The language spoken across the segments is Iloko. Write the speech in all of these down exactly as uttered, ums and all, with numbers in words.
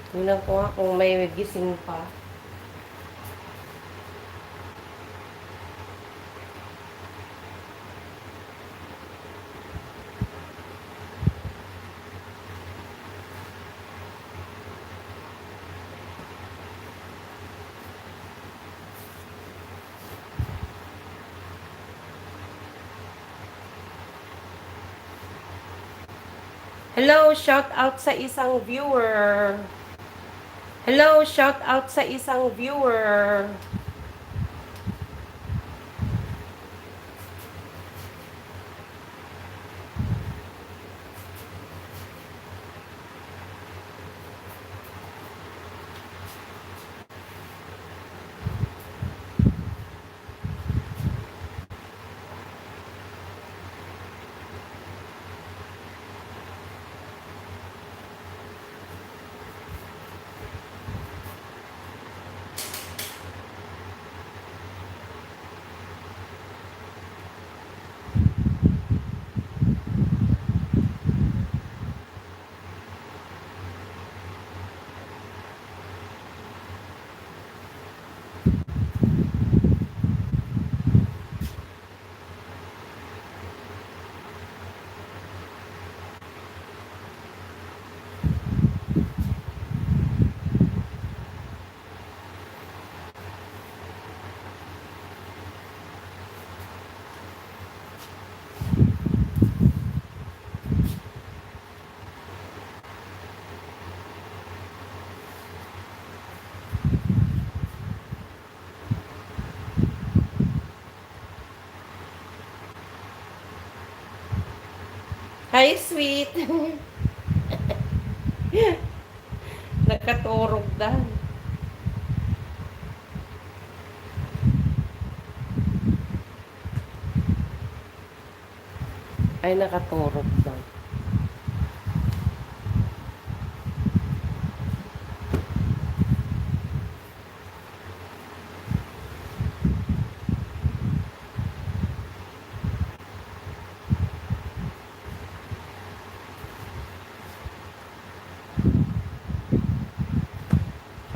Tingnan ko nga kung may gising pa. Hello, shout out sa isang viewer. Hello, shout out sa isang viewer. Hi, sweet. Nakaturog dan. Ay, nakaturog dan.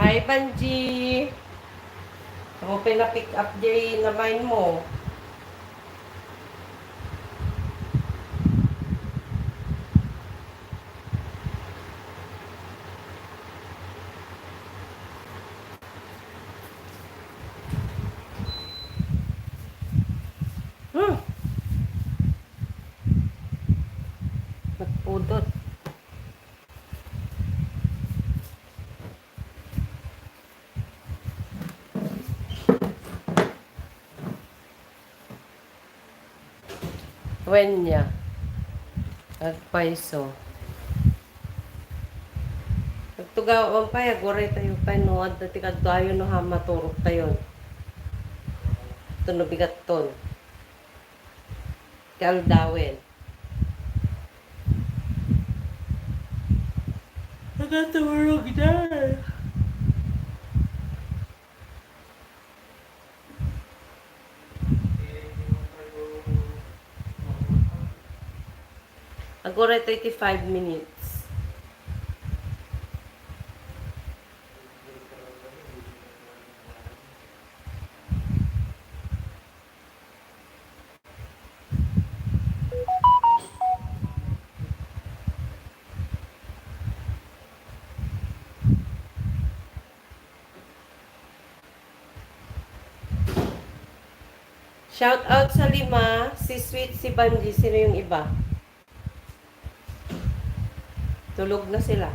Hi, Banji. Ako pina-pick up jay na-mine mo. Hmm. Nagpudot. Wen niya. Agpayso. Agtugawan pay, aguray tayo pay, no, adda ti kaduayo, no, ha, maturog tayo. Ito no bigat ton. Ti aldawen. Nakaturog na. Aguray tayo ti five minutes. Shout out sa lima, si Sweet, si Banji, sino yung iba? Tulog na sila.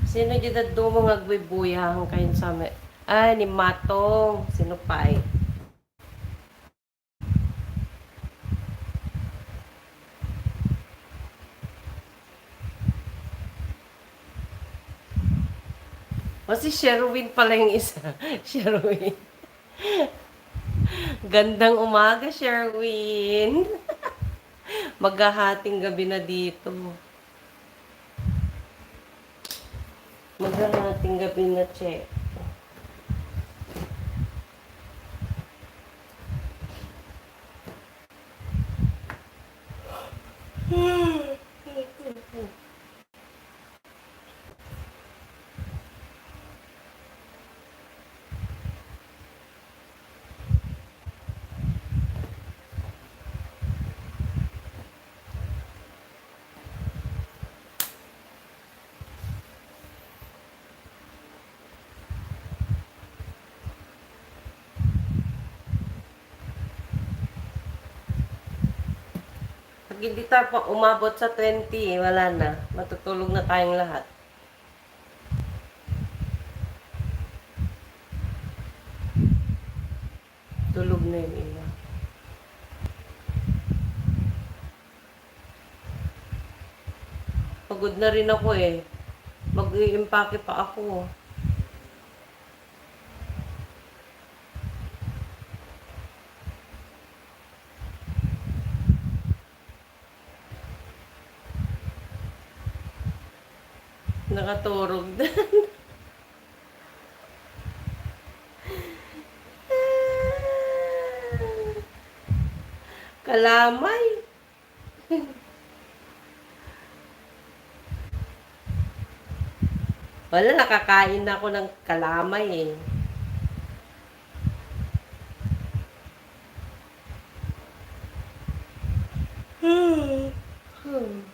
Sino di daduma nga agbuybuya? Ang kayon sa may, ay, ni Matong. Sino pay? O, si Sherwin pala yung isa. Sherwin. Gandang umaga, Sherwin. Maghahating gabi na dito. Maghahating gabi na, Che. Pag hindi tayo pa umabot sa twenty, wala na. Matutulog na tayong lahat. Tulog na yung iba. Pagod na rin ako eh. Mag-iimpake pa ako. Nakaturog. Kalamay. Wala, nakakain na ako ng kalamay eh. Hmm. Hmm.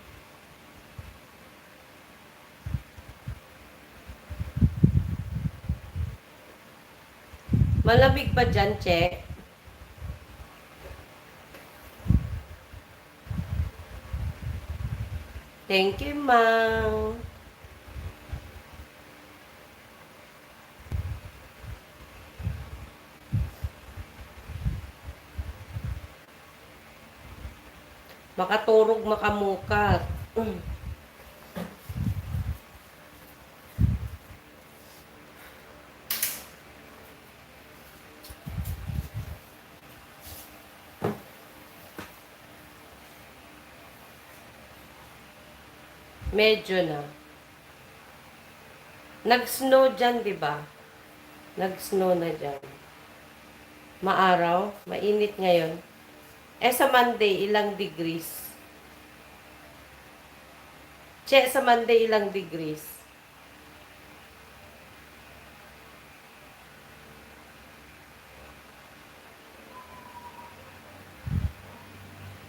Malamig pa dyan, Che? Thank you, Mang. Makaturog, makamukat. Medyo na. Nag-snow dyan, di ba? Nag-snow na dyan. Maaraw, mainit ngayon. Eh, sa Monday, ilang degrees? Che, sa Monday, ilang degrees?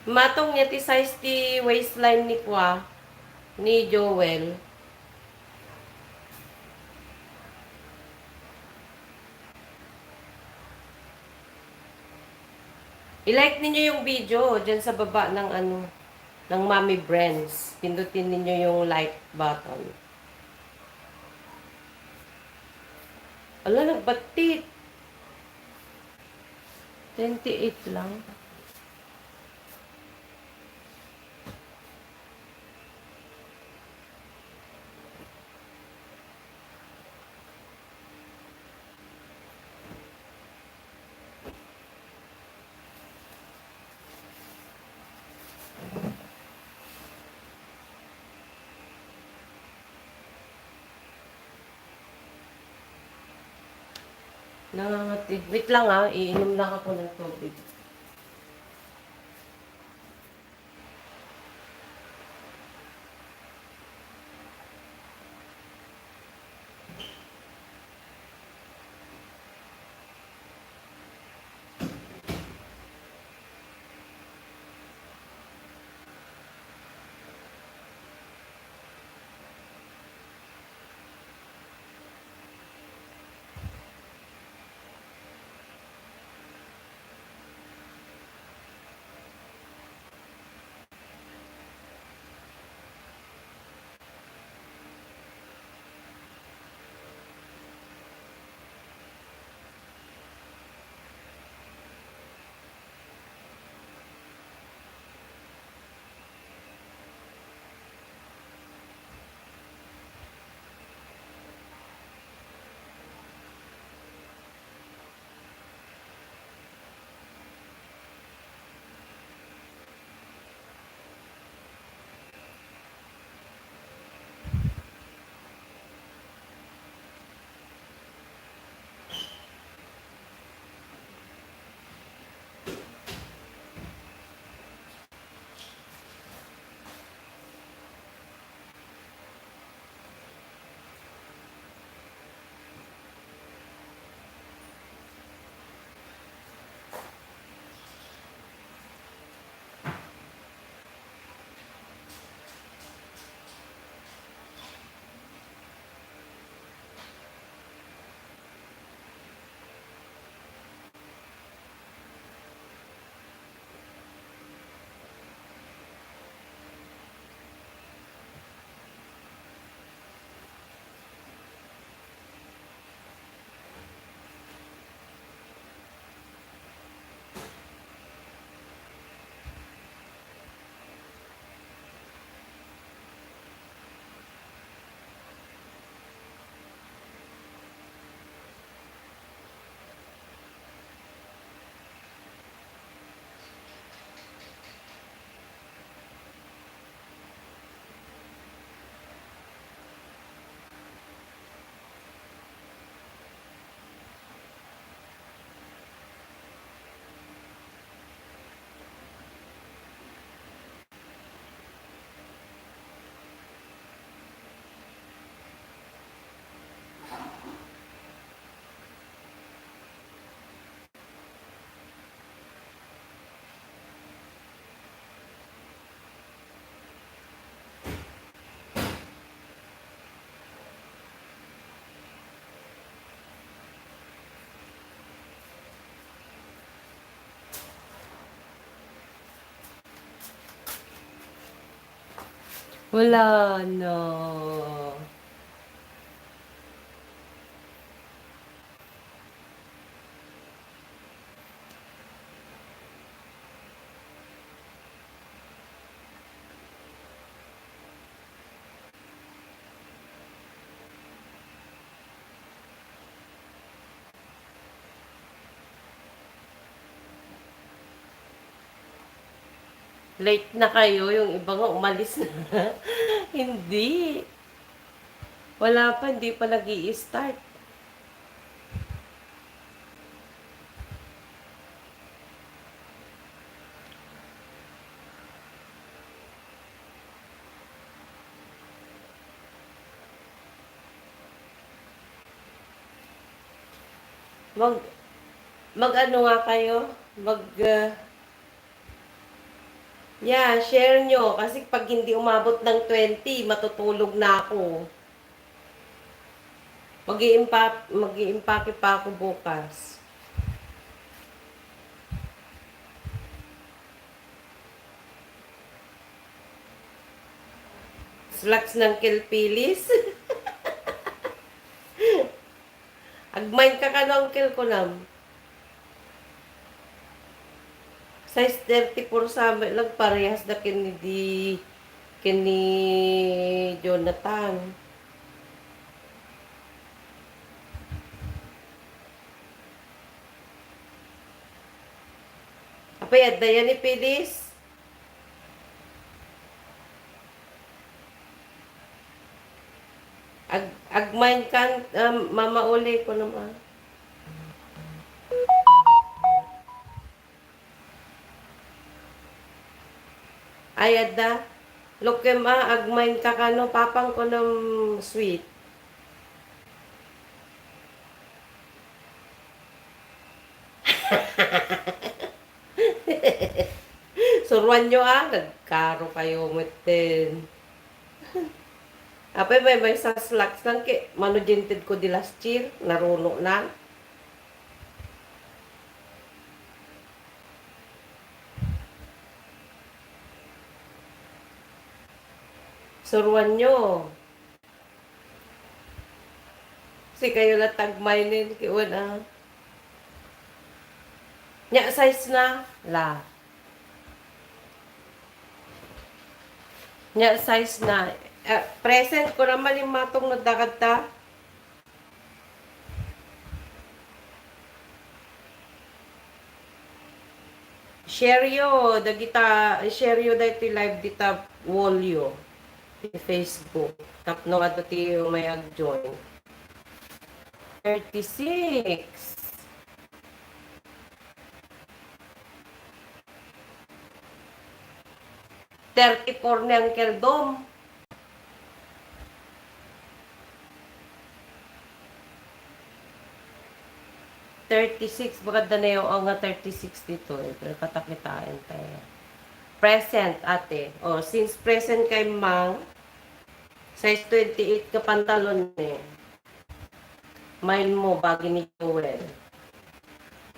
Matong nga ti size ti waistline ni Kwa, ni Joel. I-like ninyo yung video dyan sa baba ng ano, ng Mommy Brands. Pindutin ninyo yung like button. Ala, nagbatit. Twenty-eight lang. Nangangati. Wait lang ah, iinom lang ako ng tubig. Wala na. Late na kayo, yung iba nga umalis na. Hindi. Wala pa, hindi pa nag-i-start. Mag, mag-ano nga kayo? Mag, ah, yeah, share nyo. Kasi pag hindi umabot ng twenty, matutulog na ako. Mag-iimpa-, mag-iimpake pa ako bukas. Slacks ng Kel Pilis. Agmain ka kano, Uncle, kunam? Size thirty-four sa amin, nagparehas da ken ni di, ken ni Jonathan. Apay, adda yan ni Pilis? Ag-, agmain kan, um, Mama Uli ko naman. Ay, adda. Lokem a, agmain ka kano, papang ko ng sweet. Suruan nyo, ah, nagkaro kayo metten. Apay, may, may sa slacks lang ki, mano gented ko di last year, naruno na. Suruan nyo. Si kayo la tagmainen, kiwan, ah. Nya size na, la. Nya size na. Eh, present ko naman yung matong nadakad ta. Share yo, dagita, share yo daytoy live dita wall yo. Ti Facebook. Tapno adda ti may ag-join. Thirty-six. Thirty-four ni Uncle Dom. Thirty-six, baka danayo, o nga, thirty-six dito, eh. Pero katakitain tayo. Present, ate. O, since present kay Mang, size twenty-eight ka pantalon, eh. Main mo, bagi ni Joel.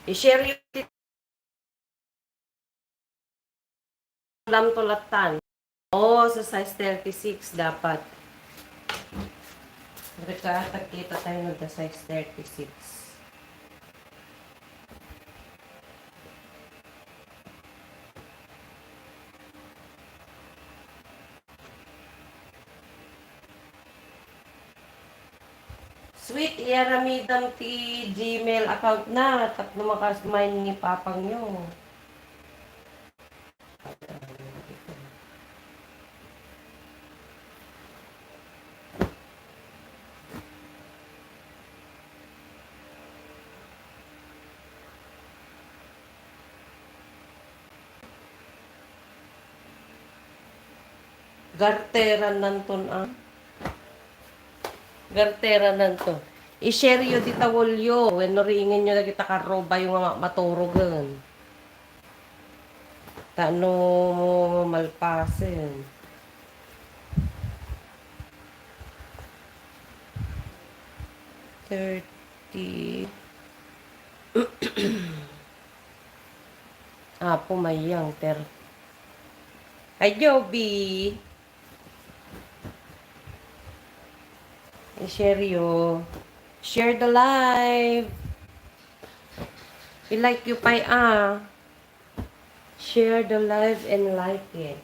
I-share yung Lam tulatan. Oo, sa size thirty-six dapat. Rika, tagkita tayo ng size thirty-six. Sweet, iyaramidam ti Gmail account na, tapno makas-, main ni papangyo. Gartera nanton, ah. Gartera nanto. I-share yo dita wall yo. Wenno riingen yo dagita karruba yo nga ma-, maturogen. Tano malpasen. Thirty. Apo, mayang, ter. Hi, Joby. Share you. Share the live. I-like you pay, ah. Share the live and like it.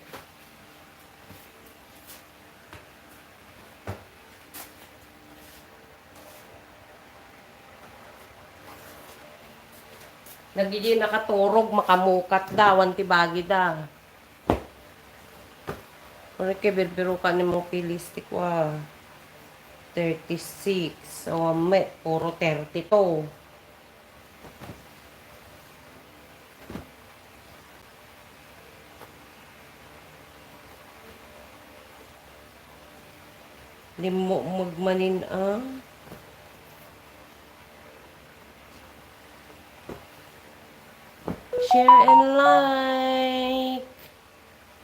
Dagiti nakaturog, makamukat da, awan ti bagida. Kung ket birbiro ka ni mo pilistik wa. Thirty-six. Awan met, puro thirty-two. Limmukmok manin, ah. Share and like.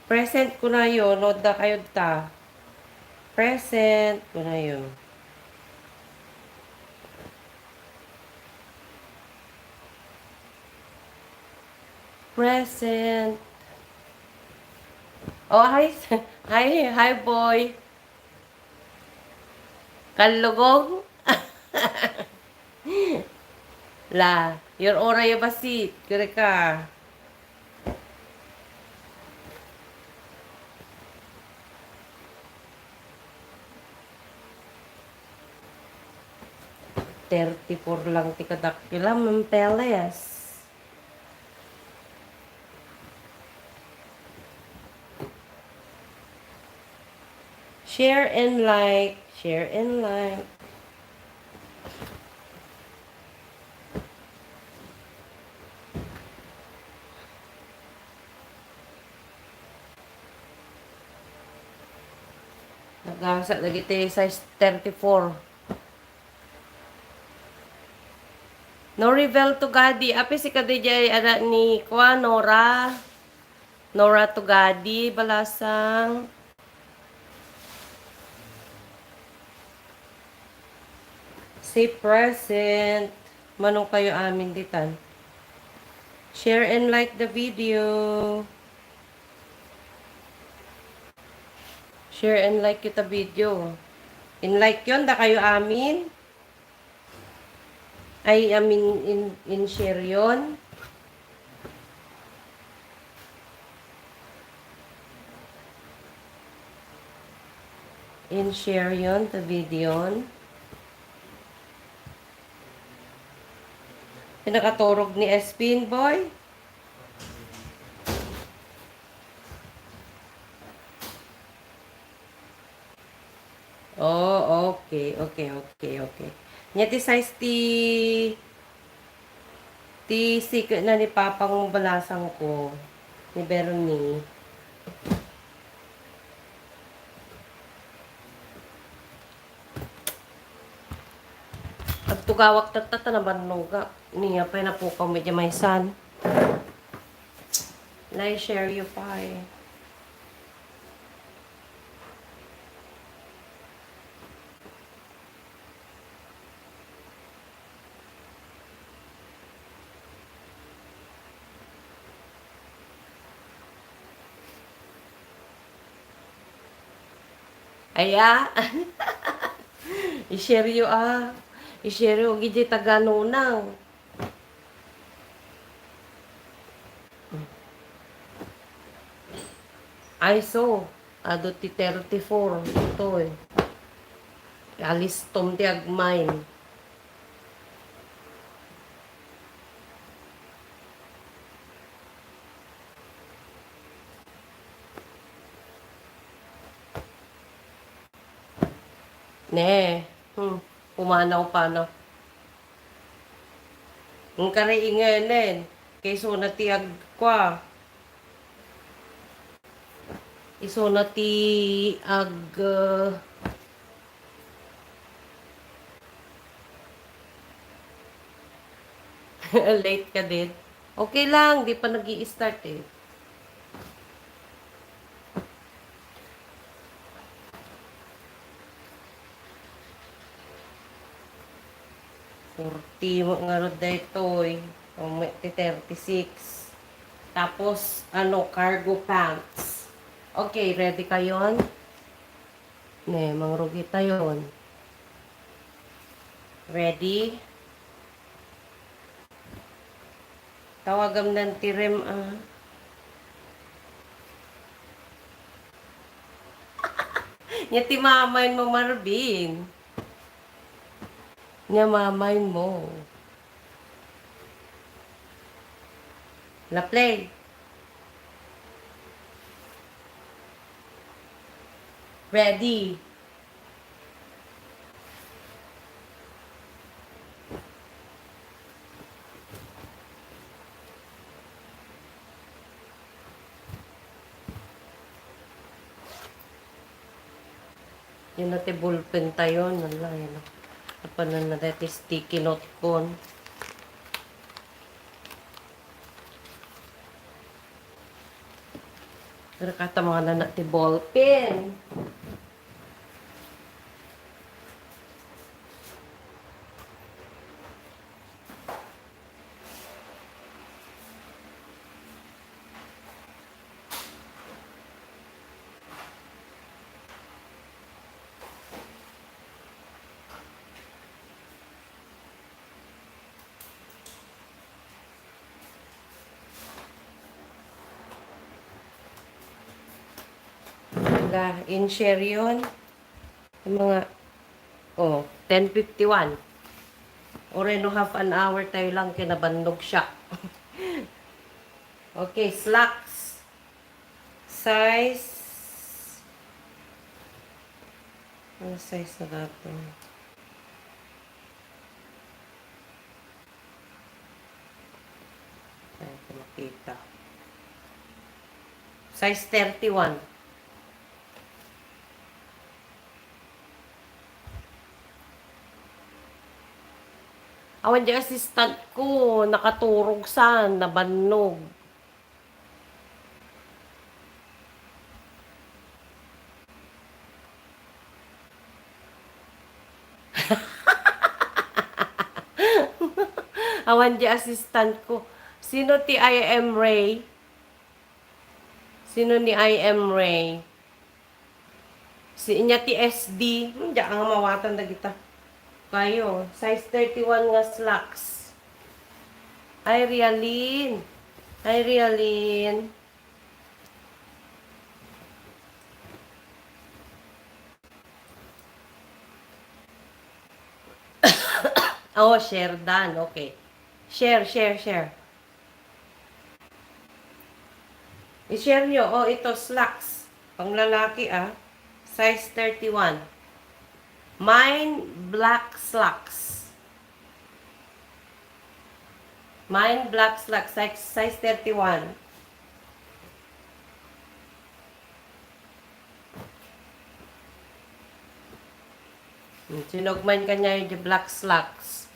Present kunayo, no, adda kayo ta. Present kunayo. Present. Oh, hi. Hi, hi, boy. Kallugong? La, your aura ya basit. Kere ka. Thirty-four lang ti kadakkelam, Ma'am Peles. Share and like. Share and like. Nagasa dagiti size thirty-four. No reveal to Gadi. Apay sika diay anak ni kua, Nora? Nora Tugadi, Balasang. Say present. Manong kayo amin ditan. Share and like the video. Share and like kita video. In like yon, da kayo amin. Ay, I mean, in, in share yon. In share yon, ta video. Pinakaturog ni Espin, boy. Oh, okay, okay, okay, okay. Nia ti size ti, ti siketna ni Papang Balasang ko, ni Bernie. Agtugawak tatta ta nabannoga. Nia pay napukaw met diay maysan. Lai, share you pay. Aya. I-share yo, ah. I-share yo, gidi taga Nunang. Ay, so, adu ti thirty-four. Itoy. Alistom ti agmain. Ne. Hmm. Pumanaw-panaw. Ngkari ingenen. Kay isuna ti agkua. Isuna ti ag-, uh, late ka din. Okay lang, di pa nag-i-start eh. Forty mo nga rod daytoy. O, may ti thirty-six. Tapos, ano, cargo pants. Okay, ready kayon? Ne, mangrugi tayon. Ready? Tawagam nan ti rem, ah. Nya ti mamayen mo, Marvin. Nya mamayen mo. La play. Ready. Yan na ti ballpen tayo. Nala, yan na. Apan na na ti sticky note kon. Pero kata mga nana ti ballpen. Wala, in-share yun. Yung mga, oh, ten fifty-one. Already half an hour tayo lang, kinabannog siya. Okay, slacks. Size. Ano size na dato? Ay, ito makita. Size thirty-one. Awan di assistant ko, nakaturog san, nabannog. Awan di assistant ko. Sino ti I M Ray? Sino ni I M Ray? Si inya ti S D. Hmm, diak nga mawatan dagita. Kayo, size thirty-one nga slacks. Ay, Rialin. Ay, Rialin. Oh, share done. Okay. Share, share, share. I-share nyo. Oh, ito, slacks. Panglalaki, ah. Size thirty-one. Mine, black slacks. Mine, black slacks. Size, size thirty-one. Hmm, sinugmaen kaniayo di black slacks.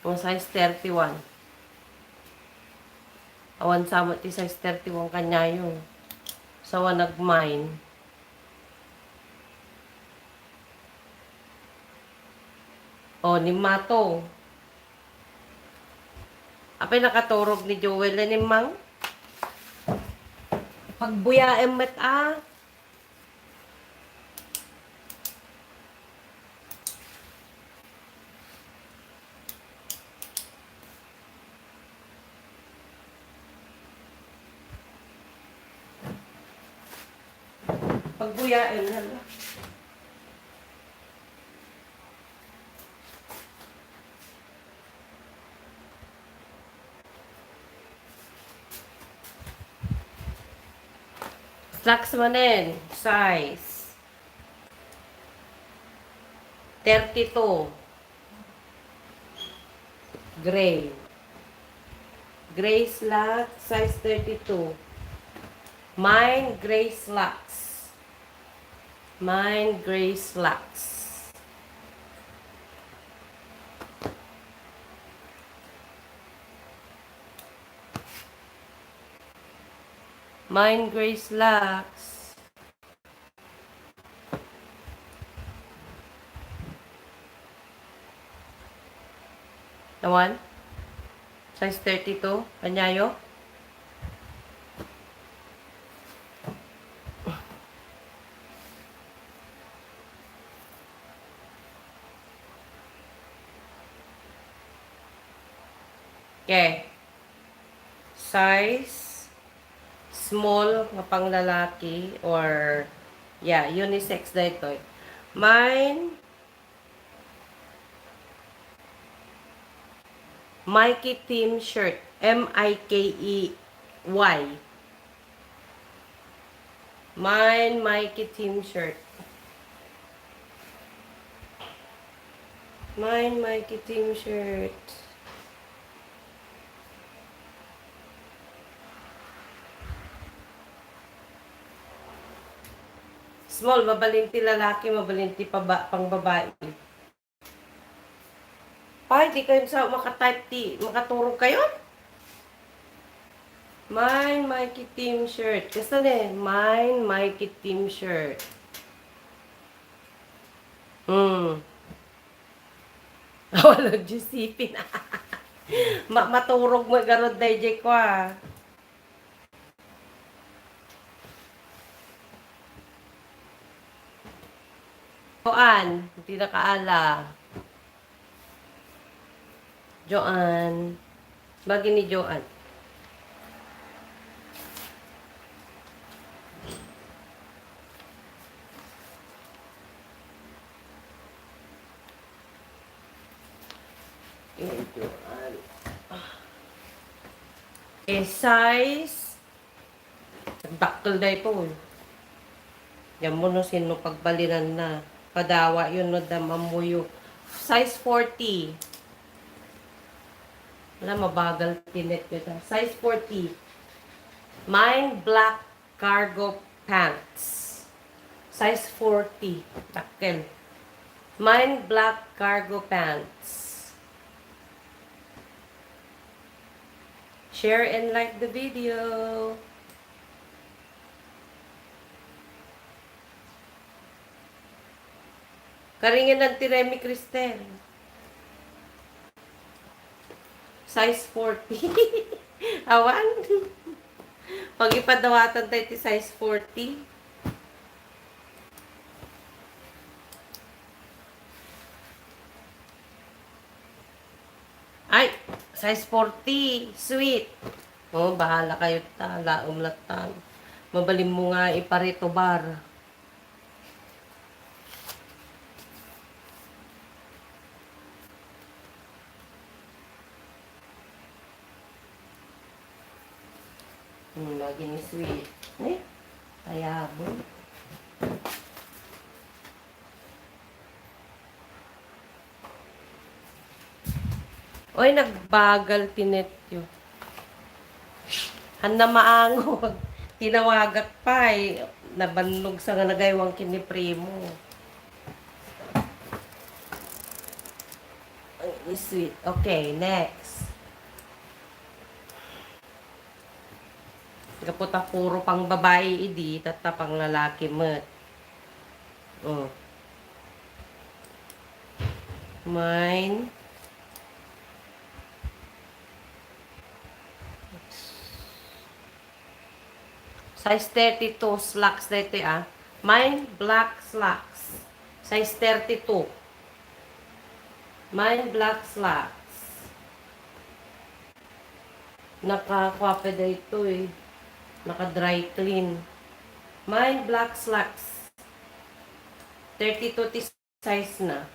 Nga size thirty-one. Awan sa met ti size thirty-one kaniayo. Sawa nagmaen. Oh, ni Mato. Apay nakaturog ni Joel ni Mang? Pagbuyaem met, ah. Pagbuyaem na lang. Slacks manen, size thirty-two. Gray. Gray slacks, size thirty-two. Mine, gray slacks. Mine, gray slacks. Mine, gray slacks. Awan? Size thirty-two? Kaniayo? Okay. Size small nga panglalaki or, yeah, unisex daytoy. Mine, Mikey Team shirt. M I K E Y. Mine, Mikey Team shirt. Mine, Mikey Team shirt. Small, mabalin ti lalaki, mabalin ti paba-, pangbabae. Ay, di kayo sa makatype ti, makaturog kayo? Mine, Mikey Team shirt. Kasta ne, mine, Mikey Team shirt. Hmm. Wala, Josephine. Ma-, maturog mo garod na, Jay, ko, ah. Joan, di nakaala. Joan. Bagi ni Joan. Ni Joan. Eh, size. Dakkel daytoy. Diyan mo no sino pagbalinan na. Padawa yun no dam amuyo. Size forty. Wala, mabagal tinet ko ito. Size forty. Mine black cargo pants. Size forty. Dakkel. Mine black cargo pants. Share and like the video. Karingan ti Remy Cristel. Size forty. Awan. Pag ipadawatan tayo ti size forty. Ay, size forty. Sweet. Oh, bahala kayo ta. Laom latan. Mabalin mo nga iparito bar. Hmm, lagi ni sweet. Eh? Tayabon. Oy, nagbagal ti netyo. Hanna maango. Tinawagak pa eh. Nabannog sa nga nagaywang ken ni Primo. Ay, sweet. Okay, next. Gapu ta puro pang babae idi, tatta pang lalaki met. Oh. Mine. Size thirty-two slacks daytoy, ah. Mine black slacks. Size thirty-two. Mine black slacks. Nakakuha pa daytoy. Naka-dry clean. Mine black slacks. Thirty-two ti size na.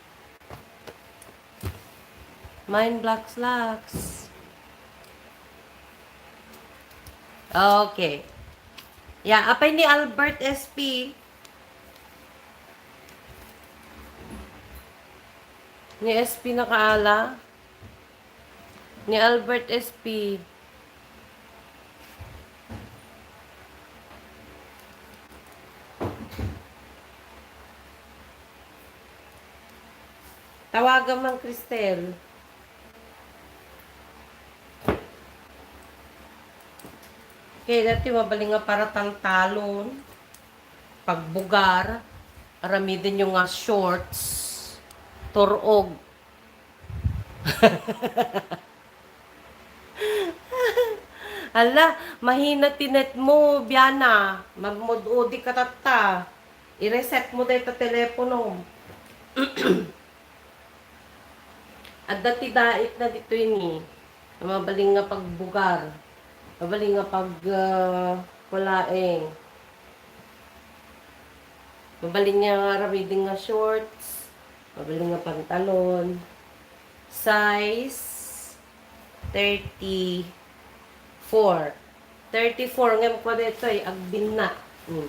Mine black slacks. Okay. Yeah, apay ni Albert S P. Ni S P nakaala. Ni Albert S P. Tawagan man, Cristel. Kaya dati mabaling nga para taltalon, pagbugar, aramiden nyo nga shorts, turog. Hala, mahina ti net mo, Biana. Magmud-udi ka tatta. I-reset mo dayta telepono. Adda ti dait na ditoy ni. Mabalin nga pagbugar. Mabalin nga pag, ah, palaeng. Mabalin nga aramiden nga shorts. Mabalin nga pantalon. Size thirty-four. Thirty-four. Ngayon ko dito ay agbinna. Hmm.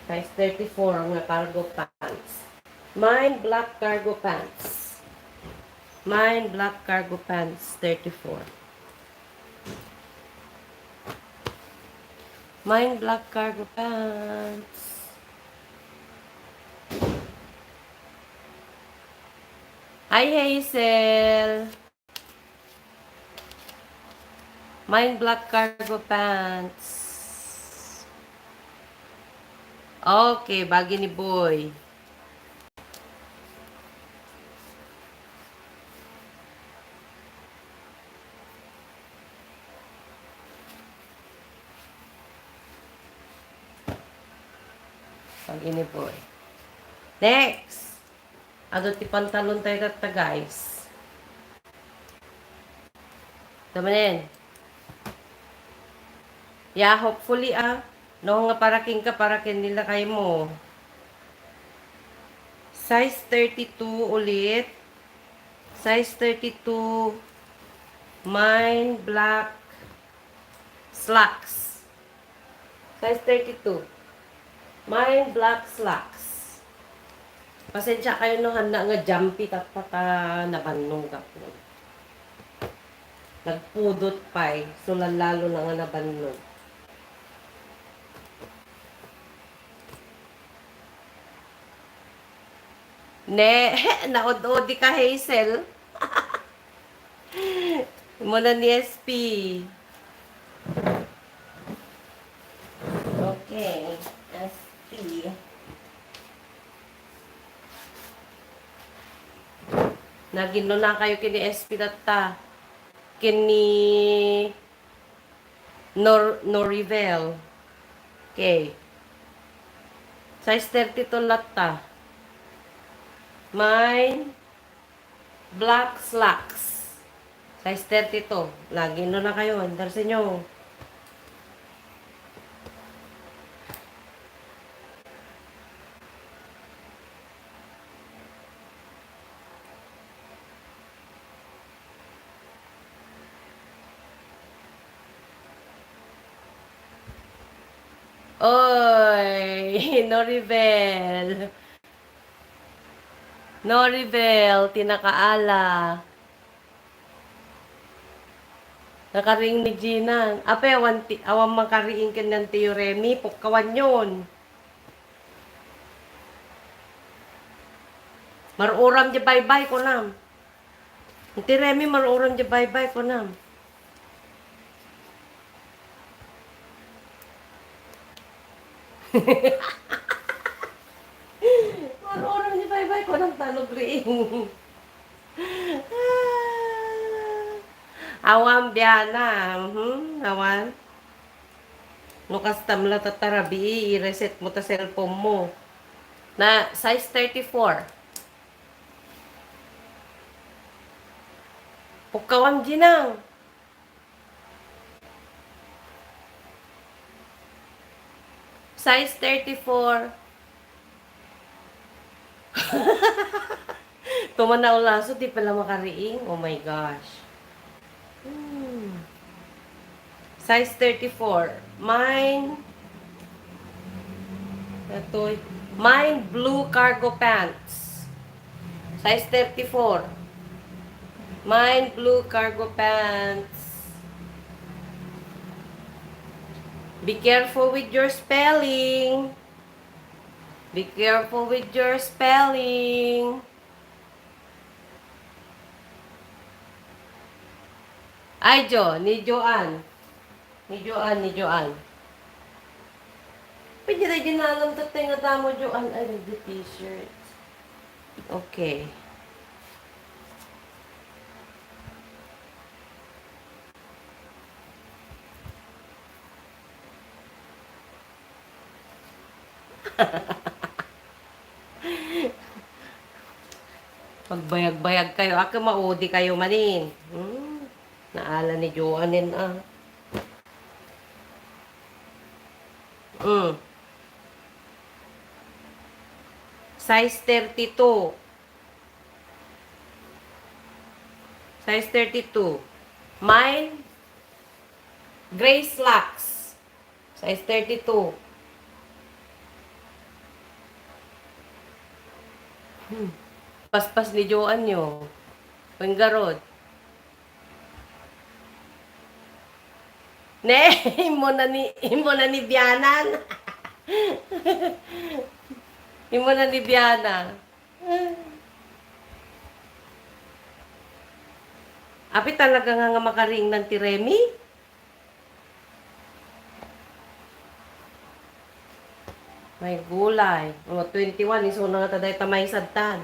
Size thirty-four nga cargo pants. Mine black cargo pants. Mine black cargo pants, thirty-four. Mine black cargo pants. Hi, Hazel. Mine black cargo pants. Okay, bagi ni Boy. Bagi ni Boy. Next. Adu ti pantalon tayo tatta, guys. Tamanen. Yeah, hopefully, ah. No, nga para ken ka, para ken nila kay mo. Size thirty-two ulit. Size thirty-two. Mine black slacks. Size thirty-two. Mine black slacks. Pasensya kayo no, handa nga jumpy tatta ta nabannog ako. Nagpudot pay, so lalalo na nga nabannog. Ne, naud-udi ka, Hazel. Muna ni S P. Okay, S P. Naginno na kayo kini S P tatta. Kini Nor-, Norivel. Okay. Size thirty-two latta. Mine black slacks. Size thirty-two. Lagi no na kayo, under sa inyo. Oy, Noribel. Noribel, ti nakaala. Nakariing ni Gina. Apay, awan ti, awan makariing ken nan Tio Remy, pukkawan yon. Maruram di baybay, kunam. Ti Remy, maruram di baybay, kunam. Maruram di baybay, kunam, talog riing. Awan, Biana. Mhm, awan. No kastam la tatarabii, i-reset mo ta cellphone mo. Na, size thirty-four. Pukkawan, Ginang. Size thirty-four. Tuman na ulaso, di pala makariing. Oh my gosh. Hmm. Size thirty-four. Mine. Ito. Mine blue cargo pants. Size thirty-four. Mine blue cargo pants. Be careful with your spelling. Be careful with your spelling. Ay, Jo, ni Joan. Ni Joan, ni Joan. Pwede na ginalam tatay nga tamo, Joan. Ay, the t-shirt. Okay. Pagbayag-bayag kayo, ako maudi kayo manin. Hmm. Na, ni Joanen, ah. Mm. Size thirty-two. Size thirty-two. Mine, gray slacks. Size thirty-two. Hmm. Paspas ni Joan yo. Penggarod. Ne, imo na ni, imo na ni biyanan. Imo na ni biyanan. Apay talaga nga, nga makaringnan ti Remy? May gulay. O, twenty-one, isuna nga ta dayta maysa tan.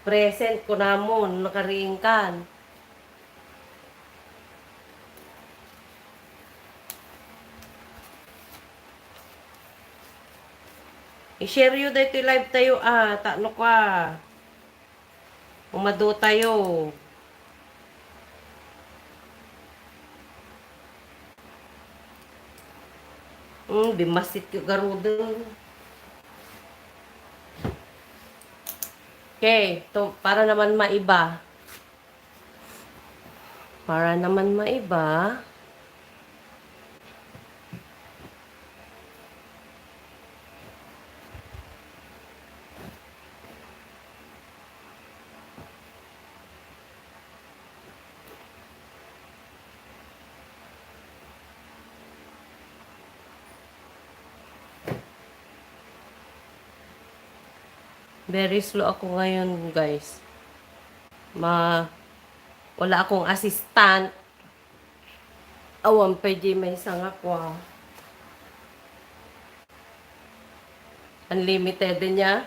Present kunamon, nakariingkan. I-share yo daytoy live tayo, ah, ta no ka. Umadu tayo. Hmm, bimasit ko garuden. Okay, to, para naman maiba. Para naman maiba. Very slow ako ngayon, guys. Ma, wala akong assistant. Awan pay di may sangakwa. Unlimited niya.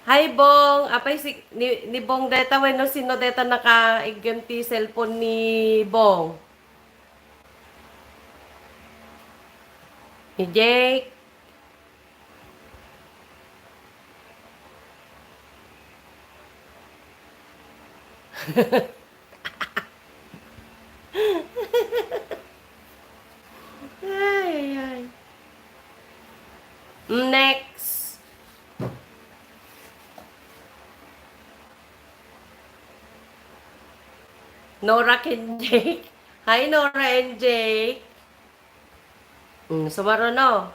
Hi, Bong. Apay si, ni, ni Bong deta wenno sino deta nakaiggem ti cellphone ni Bong? Ni Jake? Ay, ay. Next. Nora ken Jake. Hi, Nora and Jake. Mm, sumaruno.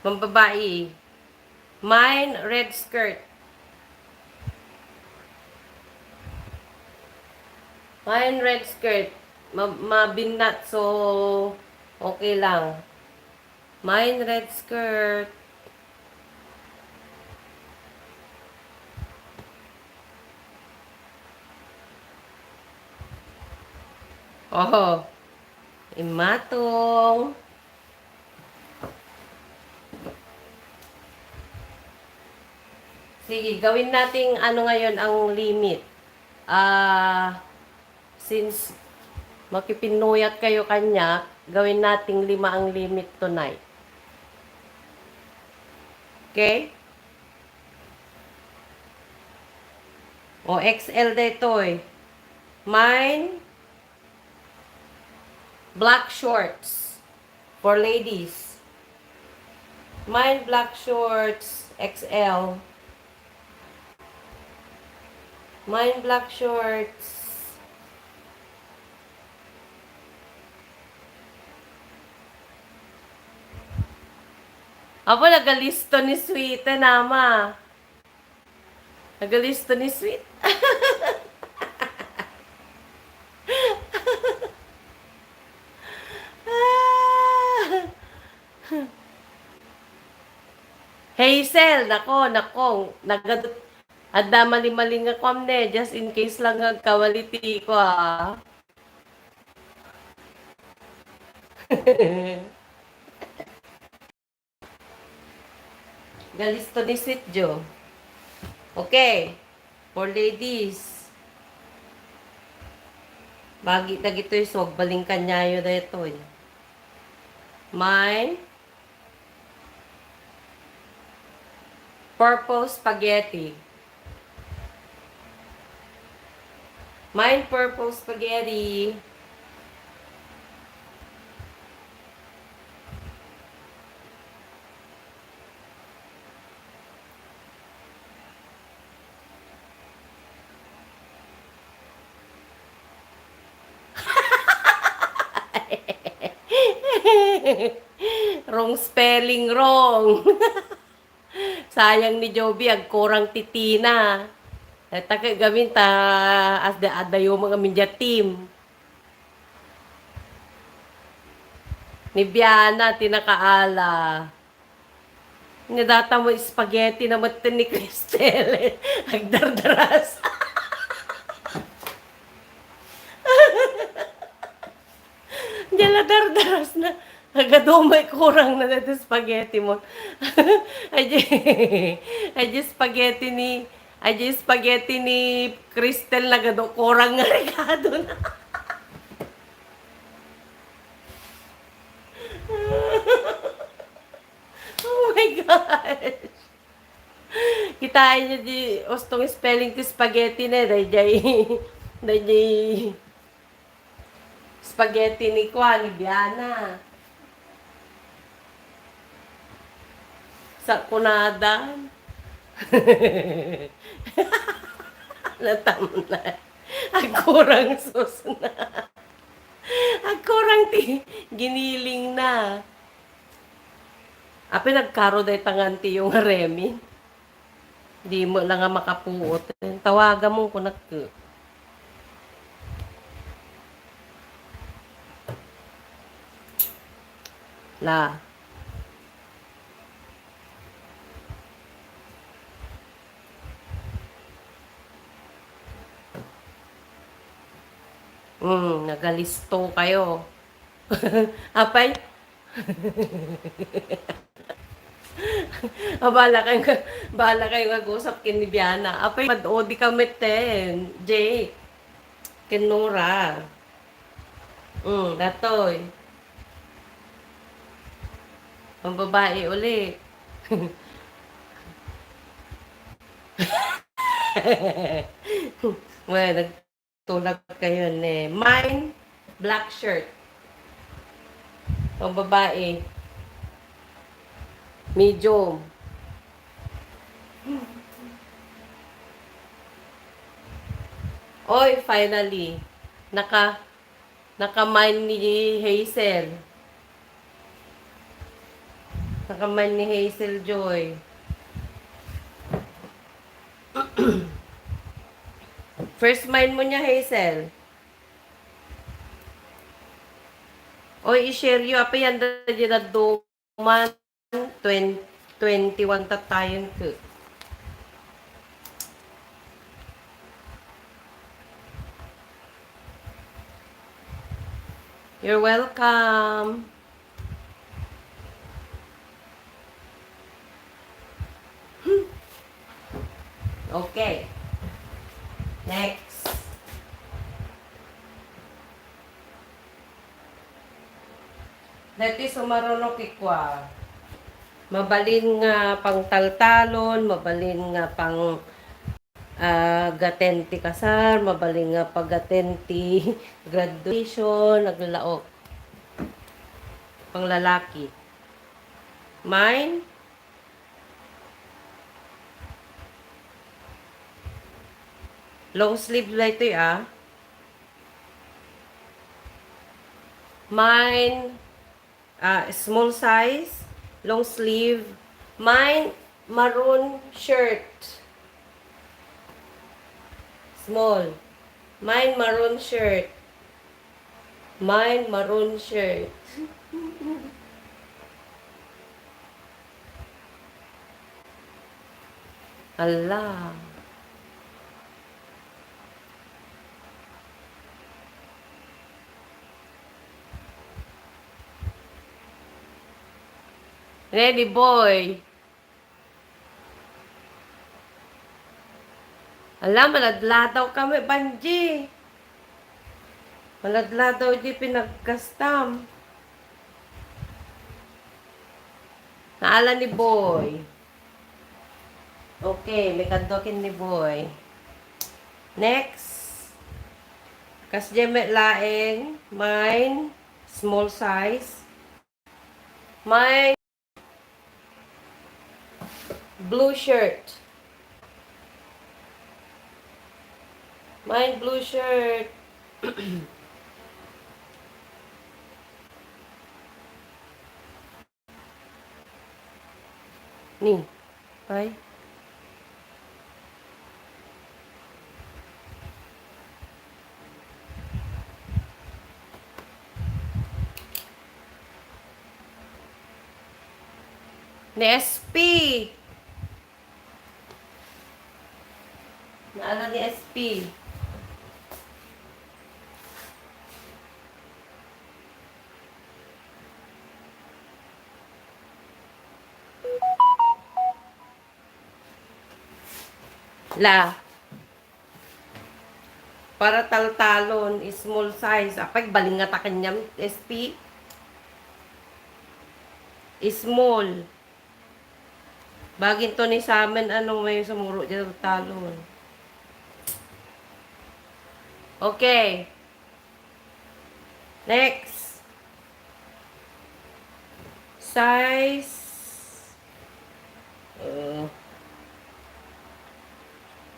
Pambabae. Mine, red skirt. Mine, red skirt. Ma-, mabinnat, so okay lang. Mine, red skirt. Oho. Imatong. Sige, gawin nating ano ngayon ang limit. Ah, since makipinuyat kayo kanya, gawin nating lima ang limit tonight. Okay? O, X L daytoy. Mine, black shorts for ladies. Mine, black shorts, X L. Mine, black shorts. Apo, nagalisto ni Sweet, eh, nama. Nagalisto ni Sweet. Hazel, nako, nako. Nagad-, adda mali-mali nga kuam ne. Just in case lang nga quality ko, ah. Galisto ni Sweet Joe. Okay. For ladies. Bagi dagitoy so agbalin kaniayo daytoy. May Purple spaghetti. Mine purple spaghetti. Wrong spelling, wrong. Sayang ni Joby, agkurang ti Tina. Dayta ket gamin ta, as da, adayo mga minja team. Ni Biana, ti nakaala. Nga data mo spaghetti na met ni Cristel. Agdardaras. Diyan la dardaras na. Agadumay kurang na dito spaghetti mo. Ay, di, ay, di spaghetti ni, ay, di spaghetti ni Cristel na gado kurang nga rekado na. Oh my gosh. Kitaan niyo di, ustong spelling ti spaghetti ne, dayjay, dayjay spaghetti ni kuan, ni Biana. Sa kunadan. Natamna. Agkurang sos na. Agkurang ti giniling na. Apay nagkaro dayta ngan ti iyo nga Remy? Di mo lang nga makapuot. Tawagan mo ko nak-, La. Mm, nagalisto kayo. Apay? Ah, bahala kayo nga, bahala kayo nga agusap ken ni Biana. Apay, mad-odi ka metten, Jake. Ken Nora. Mm, datoy. Pambabae uli. Well, nagtulag kayo ne. Mine, black shirt. Pambabae. Medium. Oy, finally. Naka, naka-mine ni Hazel. Naka-mine ni Hazel Joy. First mine mo niya, Hazel. Oy, i-share yo. Apay, anda di na duman. Twen-, twenty-one ta tayon ko. You're welcome. Okay. Next. Dati sumaruno kikua. Mabalin nga pangtaltalon, mabalin nga pang, ah, gaten ti kasar, mabalin nga pagaten ti graduation, naglaok. Panglalaki. Mine? Long sleeve la itoy, ah. Mine, ah, small size, long sleeve. Mine, maroon shirt. Small. Mine, maroon shirt. Mine, maroon shirt. Ala. Ready, boy. Ala, maladladaw kami, Banji. Maladladaw di pinagkastam. Naala ni Boy. Okay, may kadua ken ni Boy. Next. Kasdiay met laeng, mine, small size. Mine, blue shirt. Mine, blue shirt. Ni, pay. Ni S P. Naala ni S P. La. Para taltalon, small size. Apay, balingatakan niya, S P. Small. Bagin to ni Samen, ano, may sumuro dyan, talon. Okay. Next. Size. Uh,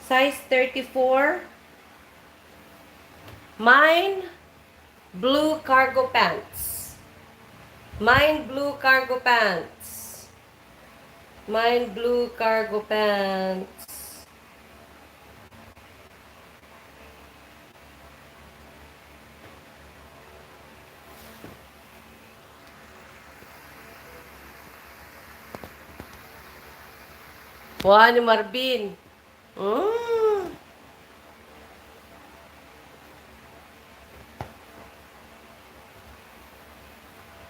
size thirty-four. Mine, blue cargo pants. Mine, blue cargo pants. Mine, blue cargo pants. Wa ni Marvin. Mm.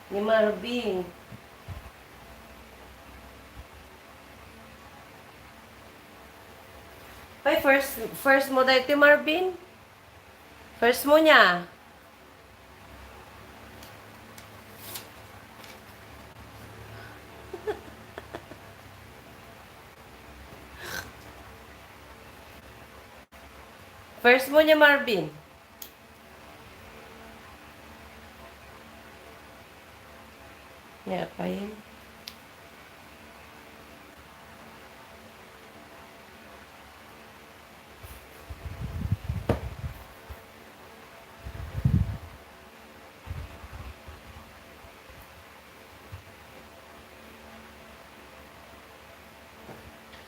Ni Marvin. Ay, first, first mo dahil ti Marvin? First mo niya? First mo niya, Marvin? Niya pa yun.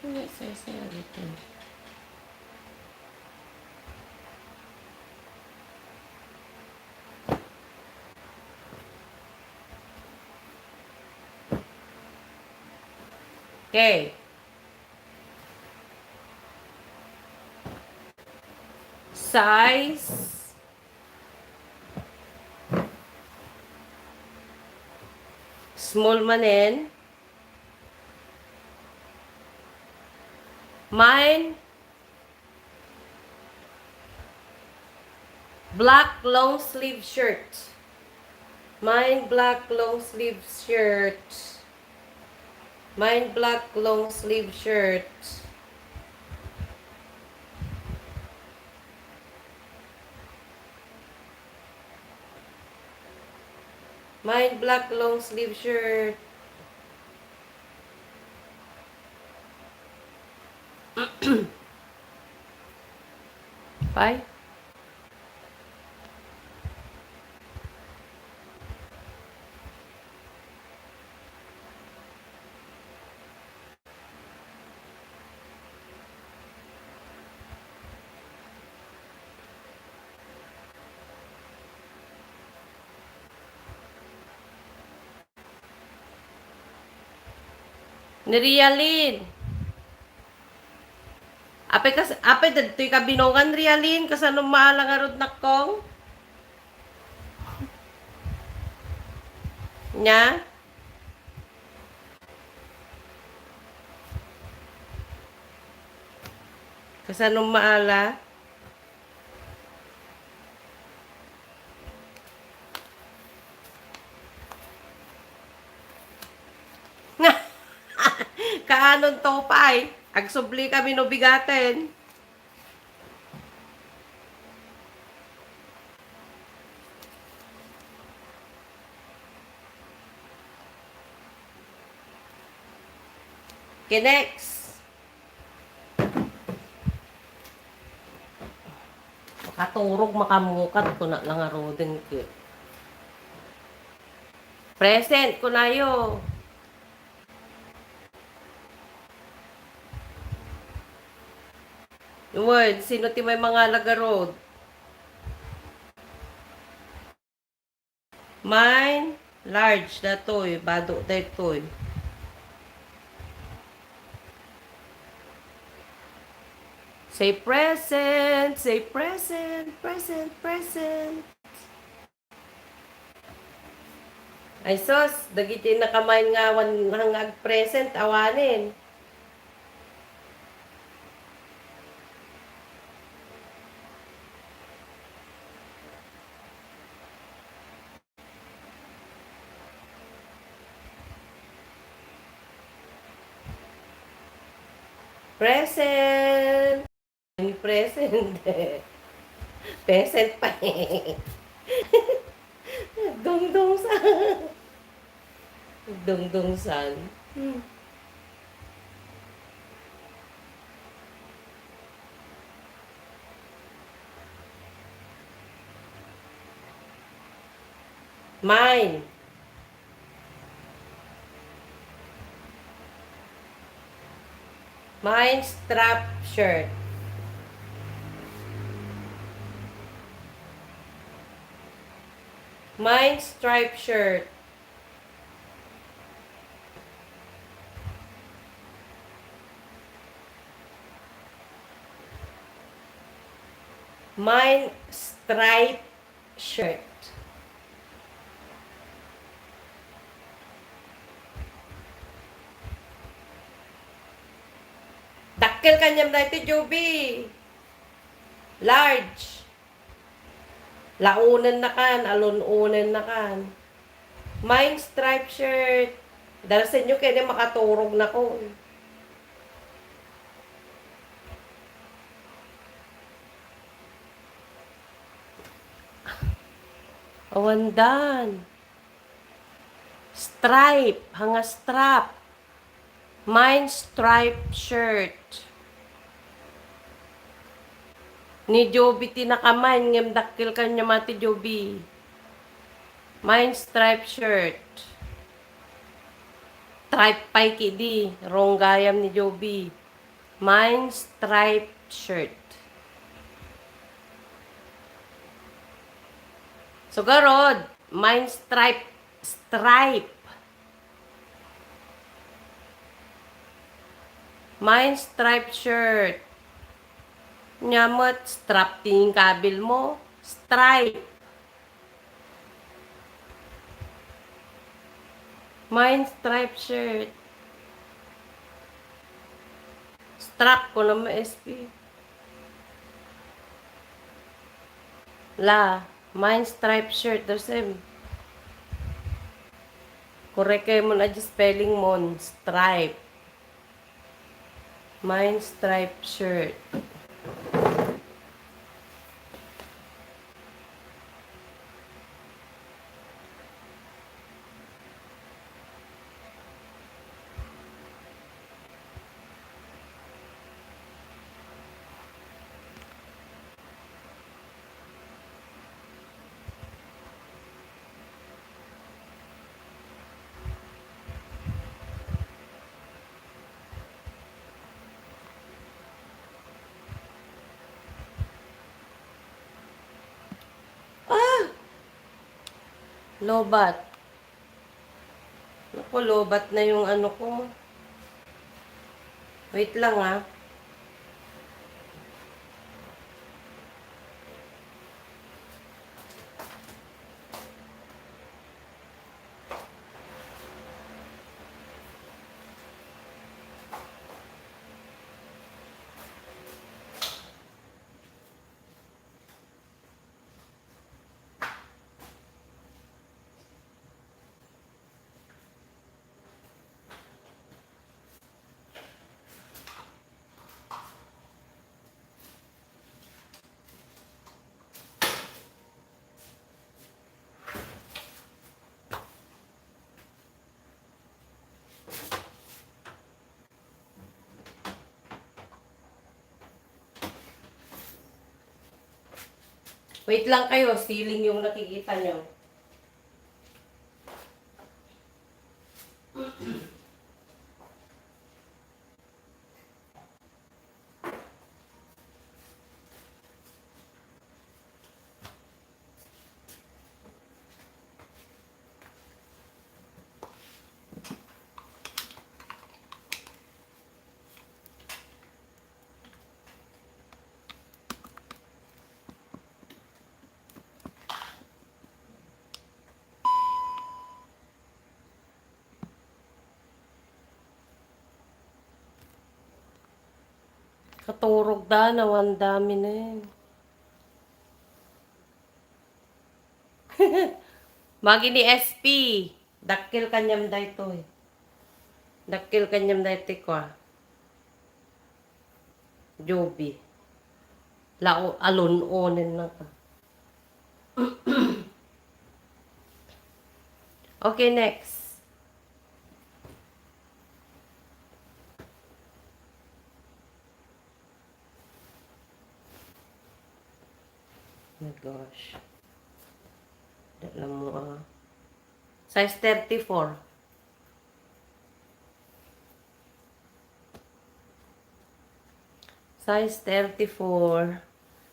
Ano yung saysay dito? Okay. Size. Small manen. Mine, black long sleeve shirt. Mine, black long sleeve shirt. Mine, black long sleeve shirt. Mine, black long sleeve shirt. Pay? Ni Rialin. Apay kas-, apay dagtoy kabinongan, Rialin, kasano maala ngarud, nakkong? Nya? Kasano maala? Kaanon to pay? Agsubli kami no bigaten. Okay, next. Makaturog, makamukat, kuna lang a Roden ke. Present, kunayo. Word, sino ti may mangalag a Rod? Mine, large datoy, bado daytoy. Say present, say present, present, present. Ay sus, dagiti naka-mine nga awan nga agpresent, awanen. Present. Present. Present pa. Dungdungsan. Dungdungsan. Hmm. Mine. Mine strap shirt. Mine stripe shirt. Mine stripe shirt. Dakkel kaniam daytoy, Joby. Large. Launennakan, alun-unennakan. Mine stripe shirt. Darasenyo ket ni makaturog na ko. Awandan. Stripe, hanga strap. Mine stripe shirt. Ni Joby ti naka-mine, ngem dakkel kaniam a ti Joby. Mine stripe shirt. Stripe pay kidi, runggayam ni Joby. Mine stripe shirt. So, garod, mine stripe, stripe. Mine stripe shirt. Nia met, strap ti inkabilmo. Stripe. Mine stripe shirt. Strap ko naman, S P. La, mine stripe shirt, the same. Correct kayo mo na di spelling mo, stripe. Mine stripe shirt. Ah! Lobat. Naku, lobat na yung ano ko. Wait lang, ah. Wait lang kayo, ceiling yung nakikita nyo. Katurog da, nawan dami na yun. Magi ni S P. Dakkel kaniam daytoy. Dakkel kaniam daytoy kwa. Joby. Lao alun-onen na ka. Okay, next. My gosh. Dala mo, ah. Size thirty-four. Size thirty-four.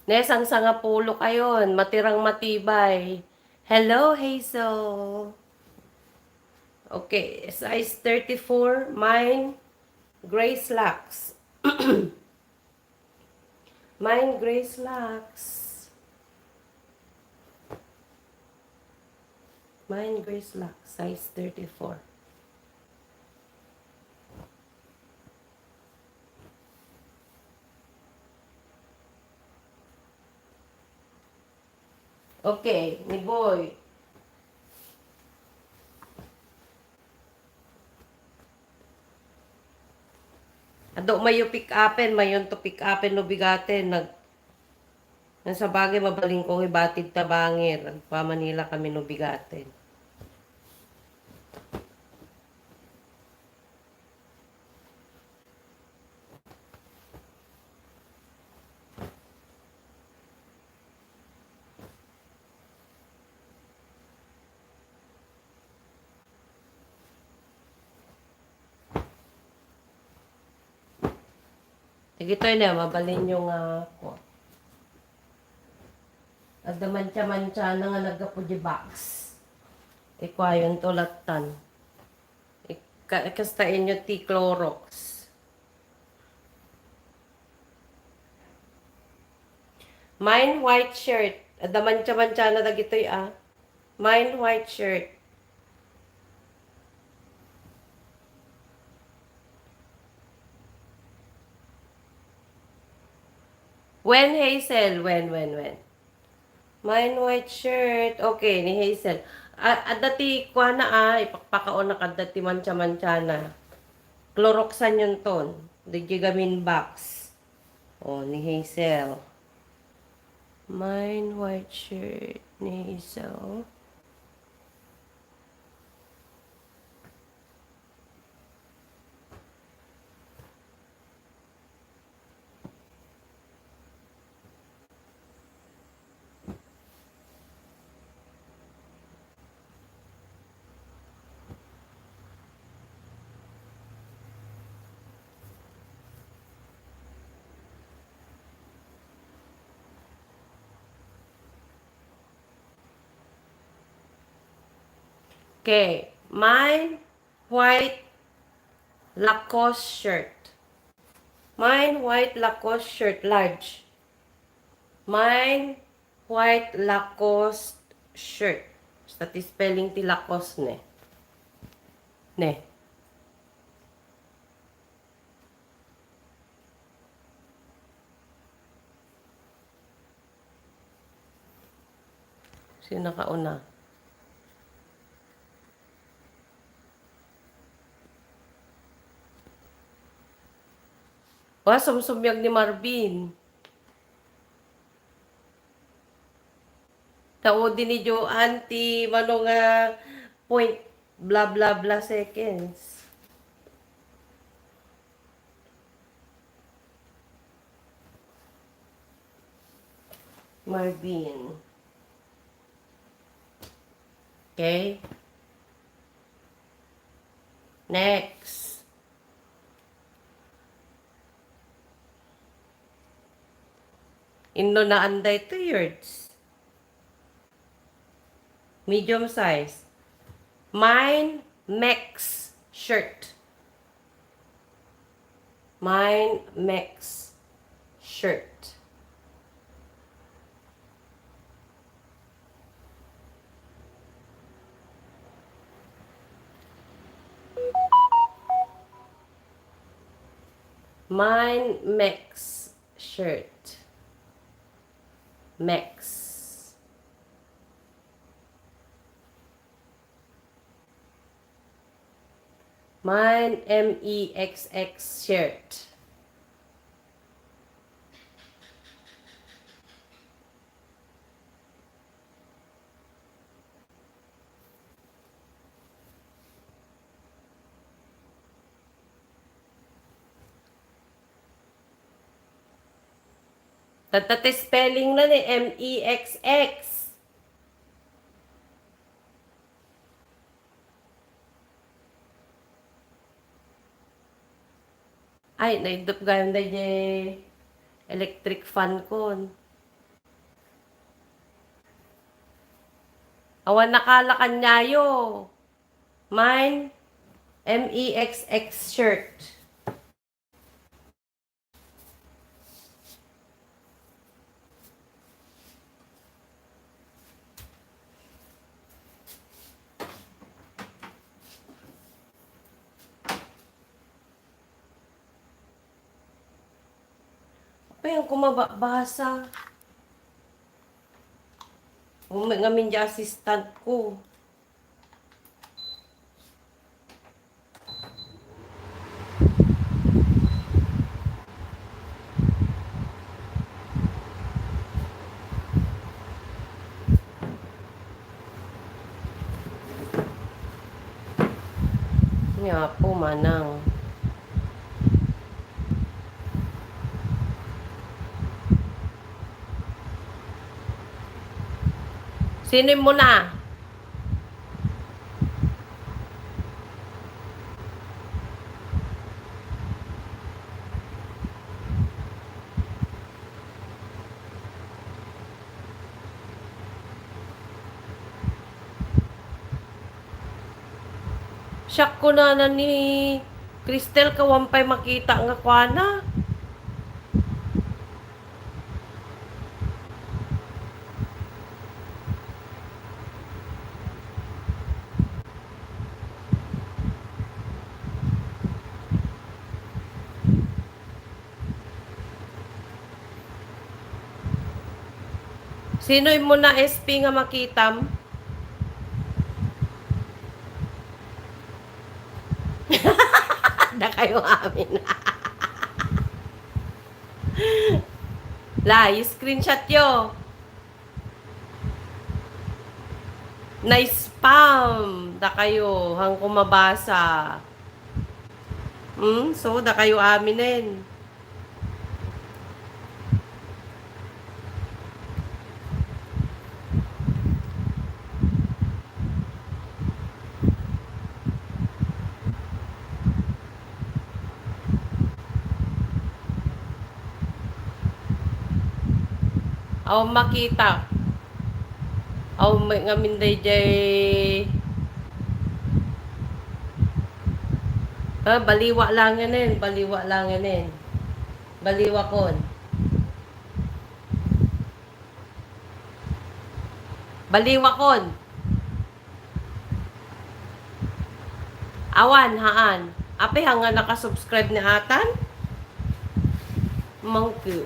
Ne, sangsangapulo kayon. Matirang matibay. Hello, Hazel. Okay, size thirty-four. Mine, gray slacks. Mine, gray slacks. Mine, gray slacks, size thirty-four. Okay, ni Boy. Adu mayo pick-upen, mayon to pick-upen no bigaten. Nag-, nasabagay, mabalin ko nga ibatid ta bangir. Agpa-Manila kami no bigaten. Dagitoy na, mabalin nyo nga, kua. Adda mancha-mancha na nga naggapu di box. Ikuayon to lattan. Ika-, kasta inyo ti Clorox. Mine white shirt. Adda mancha-mancha na dagitoy, ah. Mine white shirt. When, Hazel? When, when, when? Mine white shirt. Okay, ni Hazel. A-, adda ti kuana, ah, ipakpakaon na kadda ti mancha-mancha na. Cloroxan yun ton. Di gigamin box. Oh, ni Hazel. Mine white shirt ni Hazel. Okay, mine white Lacoste shirt. Mine white Lacoste shirt, large. Mine white Lacoste shirt. Basta ti spelling ti Lacoste ne. Ne. Sino nakauna? Wa, sumsumiag ni Marvin. Taudi ni Joanne ti mano nga point bla bla bla seconds. Marvin. Okay? Next. Inno na anday two yards. Medium size. Mine Mex shirt. Mine Mex shirt. Mine Mex shirt. Mex. Mine M E X X shirt. Tatta ti spelling na ni M E X X. Ay, naiddup gayam daydiay electric fan kon. Awan nakalakan niayo. Mine, M E X X shirt. Apay, ang kumababasa. Umay ngamin di assistant ko. Nga po, manang. Sino mo na? Siak kunana ni Cristel, kawan pay makita nga kuana. Sino mo na S P nga makitam? Dakayo amin. La, i-screenshot yo. Na-spam. Dakayo, hangko mabasa. Hmm? So, dakayo aminen. Aw makita. Aw, may ngamin daydiay. Ah, baliwa lang ngamin, baliwa lang ngamin. Baliwa kon. Baliwa kon. Awan, haan. Apay, hanga nakasubscribe ni atan? Monkey.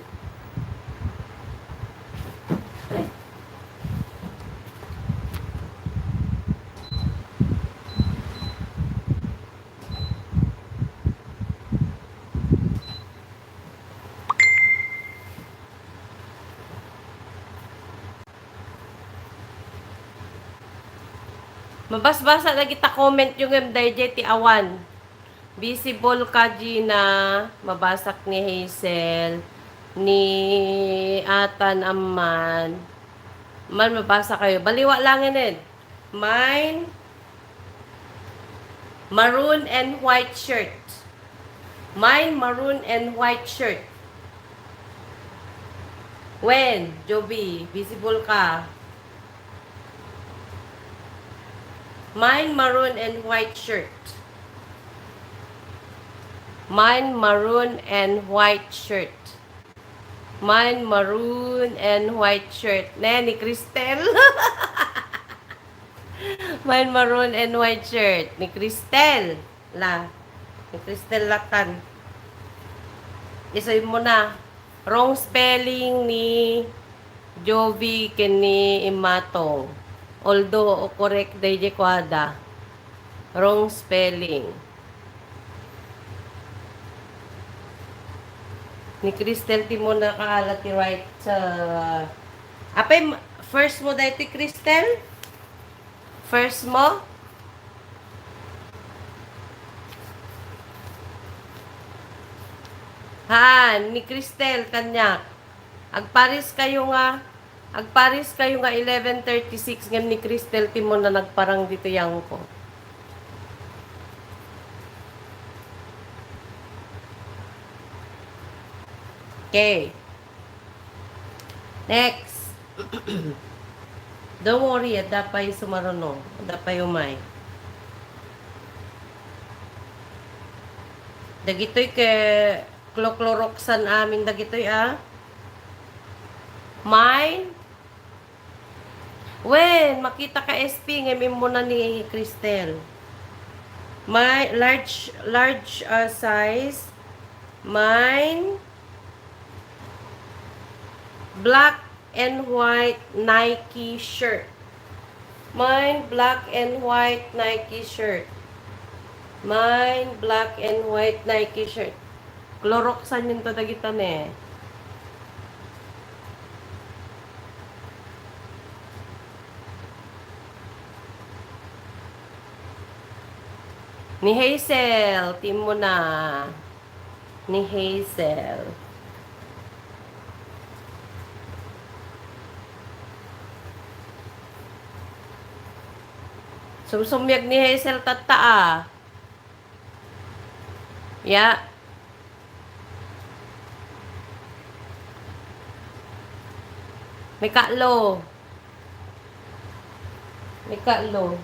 Mabasbasa dagita comment yo ngem daydiay ti awan. Visible ka, Gina. Mabasak ni Hazel. Ni Atan Amman. Man, mabasa kayo. Baliwa lang ngamin. Mine, maroon and white shirt. Mine, maroon and white shirt. When, Joby, visible ka. Mine, maroon and white shirt. Mine, maroon and white shirt. Mine, maroon and white shirt. Ne, ni Cristel. Mine, maroon and white shirt. Ni Cristel. La. Ni Cristel latan. Isoy mo na. Wrong spelling ni Jovi ken ni Imatong. Although, correct day di kuada. Wrong spelling. Ni Cristel ti mo nakaalat ti right, ah, apay, first mo daytoy, Cristel? First mo? Ha, ni Cristel, kaniak. Agpares kayo nga, agpares kayo nga eleven thirty-six ngem ni Cristel ti mo na nagparang ditoy yangko. Okay. Next. Don't worry, adda pay sumaruno. Adda pay umay. Dagitoy ket kloroksan amin dagitoy, ah. Mine. Wen, makita ka, S P, ngem immo na ni Cristel. My large, large, ah, size. Mine. Black and white Nike shirt. Mine, black and white Nike shirt. Mine, black and white Nike shirt. Kloroksan yun to dagita ne. Ni Hazel, team mo na. Ni Hazel. Sumsumiag ni Hazel tatta, ah. Ya. May kalo. Ikatlo.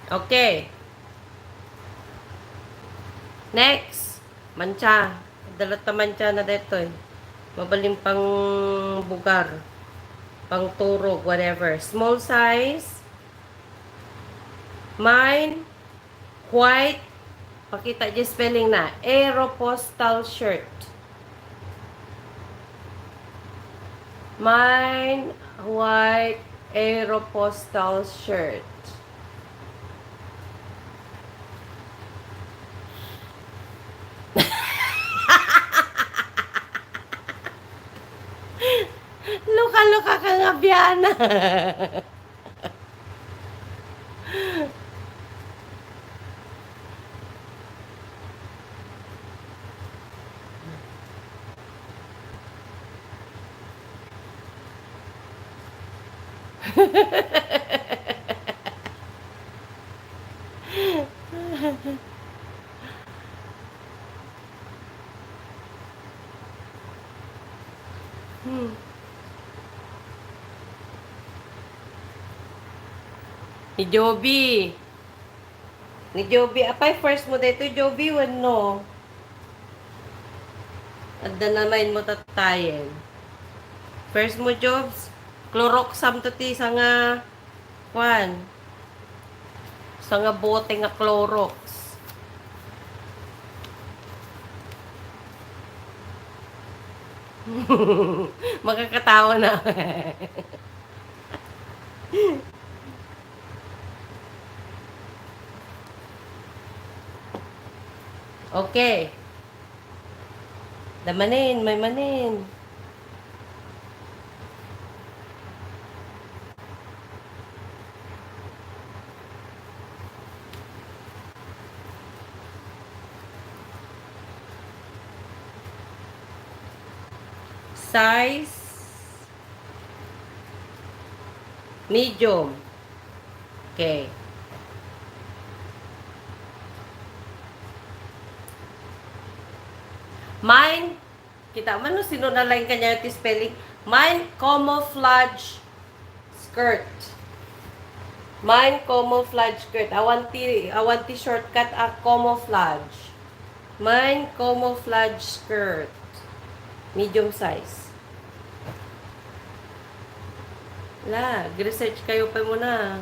Okay. Next. Mantsa. Dalat ta mantsa na detoy. Mabalin pang bugar. Pang turog, whatever. Small size. Mine. White, pakita di spelling na, Aeropostale shirt. Mine, white, Aeropostale shirt. Luka-luka ka nga, Biana. Hmm. Ni Joby. Ni Joby. Apay, first mo daytoy, Joby, wenno? Adda na main mo tattayen. First mo, Jobs. Cloroxam to ti sanga Kuan. Sa nga bote nga Clorox. Makakatawa na. Okay. Damanin, may manin. size? Medium. Okay. Mine, kita man no sino na lang kanya ti spelling. Mine, camouflage skirt. Mine, camouflage skirt. Awan ti, awan ti shortcut a camouflage. Mine, camouflage skirt. Medium size. La, research kayo pa muna.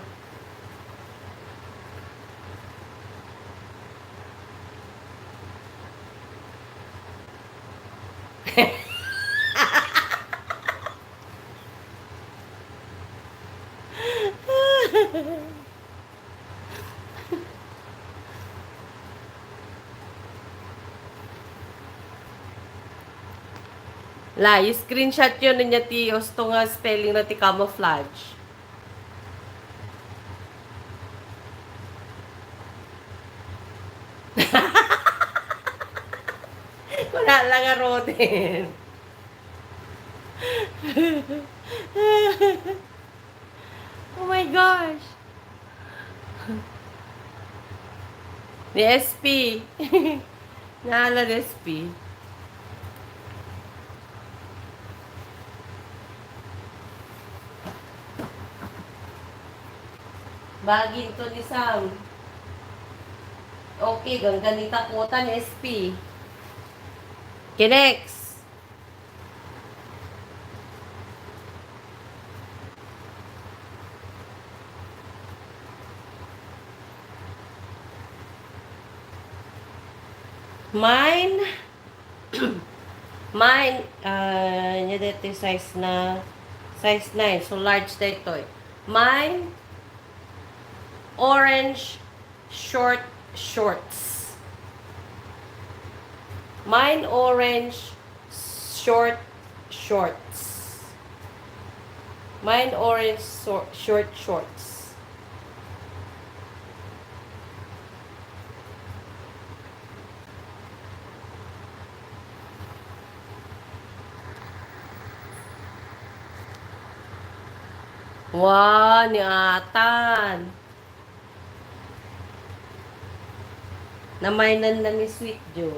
La, i-screenshot yo niya ti usto nga spelling na ti camouflage. Wala lang nga Roden. Oh my gosh. Ni S P. Nala ni S P. Bagin to ni Sam. Okay, gangganita kutan, S P. Okay, next. Mine, mine, ah, nia daytoy size na, size nine. So, large daytoy. Mine, orange short shorts. Mine, orange short shorts. Mine, orange so-, short shorts. Wow, ni Atan. Namaynan na ni Sweet Jo.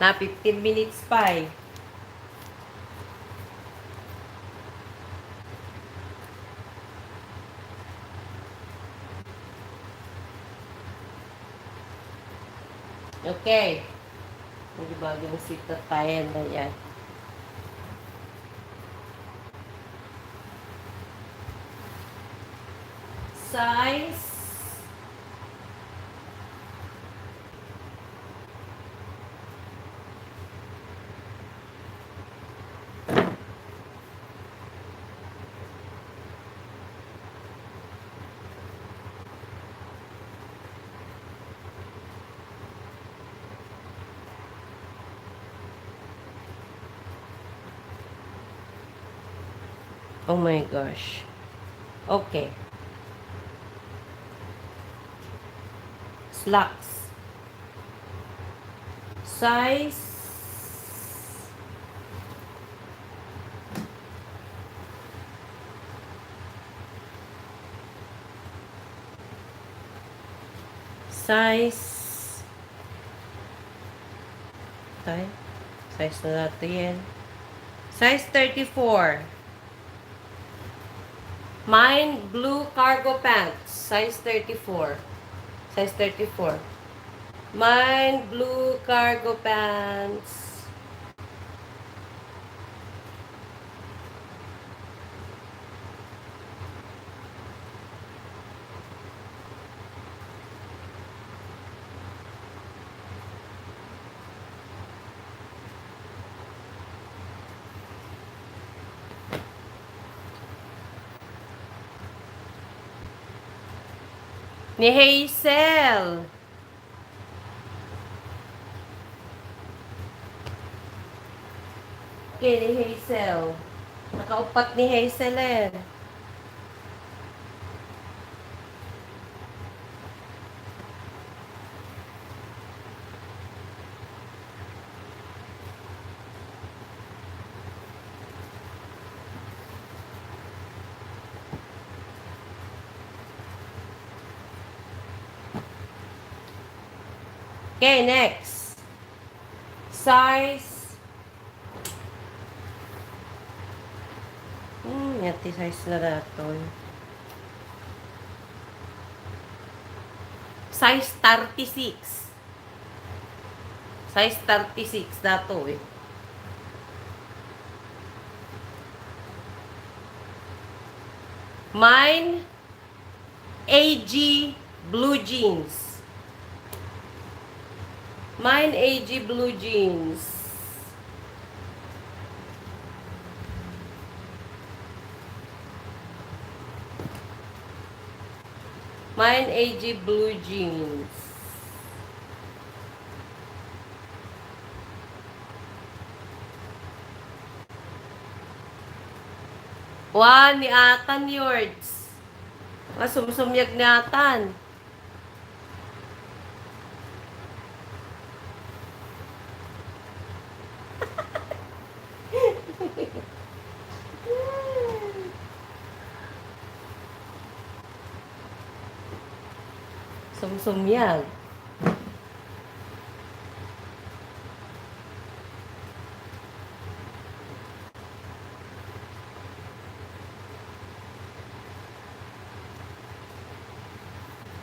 Na fifteen minutes pa eh. Okay. Hindi ba yung sita tayo na yan? Size. Oh my gosh. Okay. Slacks. Size. Size. Tay, size na natin yan. Size thirty-four. Mine, blue cargo pants, size thirty-four. Size thirty-four. Mine, blue cargo pants. Ni Hazel. Okay, ni Hazel. Nakaupat ni Hazel eh. Okay, next. Size. Hmm, yan ti size na datoy. Size thirty-six. Size thirty-six datoy. Mine, A G blue jeans. Mine, A G blue jeans. Mine, A G blue jeans. Wa, ni Atan, Yords. Masumsumyag ni Atan. Sumsumyag.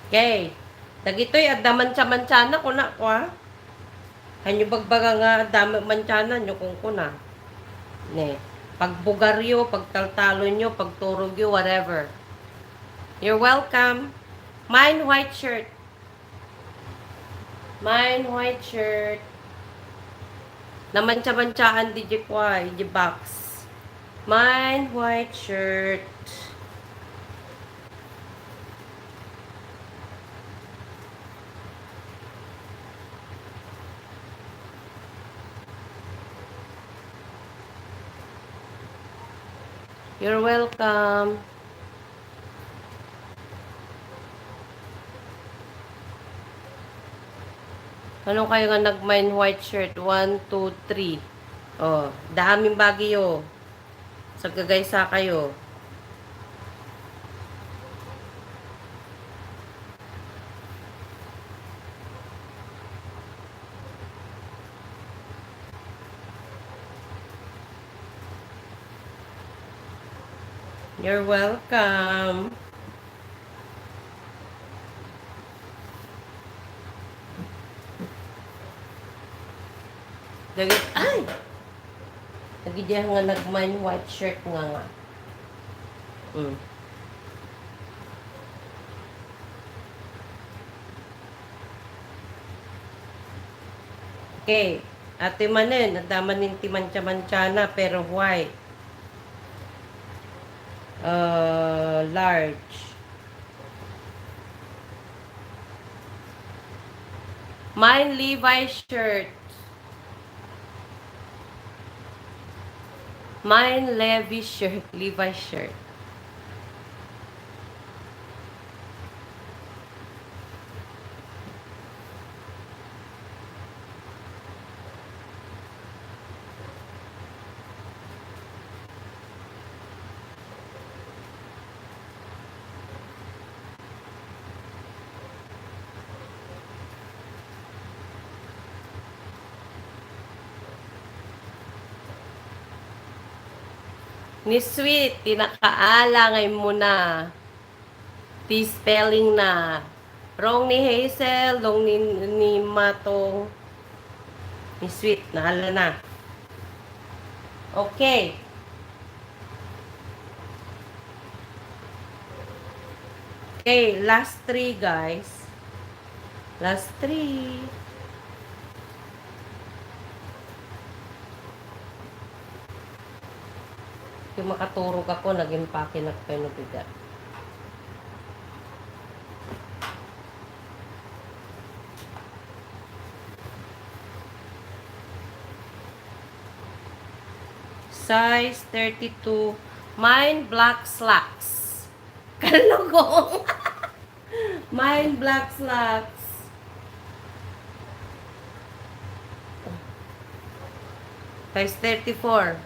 Okay. Dagitoy, adda mantsa-mantsana, kuna, kwa? Hanyo bagbaga nga adda mantsana, nyo kunkuna. Ne. Pagbugaryo, pagtaltalonyo, pagturogyo, whatever. You're welcome. Mine, white shirt. Mine, white shirt. Namantsa-mantsaan di, di kwa, di box. Mine, white shirt. You're welcome. Ano kayo nga nag-mine white shirt? One, two, three. Oh, daamin bagiyo. Sagagaysa kayo. You're welcome. Dagit, ay! Dagiti nga nag-mine white shirt nga nga. Mm. Okay. Ate manen, adda manen ti mantsa-mantsana, pero white. Uh, large. Mine, Levi's shirt. Mine, Levi's shirt. Levi's shirt. Ni Sweet, ti nakaala nga immuna. Ti spelling na. Wrong ni Hazel, wrong ni, ni Matong. Ni Sweet, naala na. Okay. Okay, last three, guys. Last three. Yung makaturog ako, naging pakinak pa yung bigat. Size thirty-two. Mine, black slacks. Kalugong. Mine, black slacks. Size thirty-four.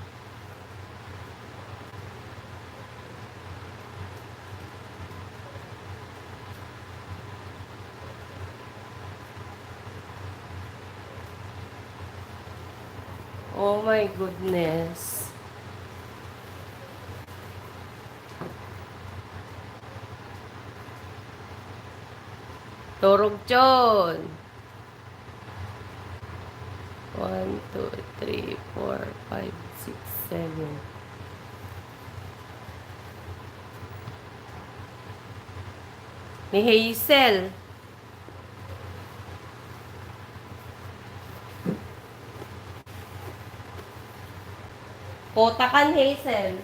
Oh my goodness. Turog, John. One, two, three, four, five, six, seven. Ni Hazel. Kotakan, Hazel.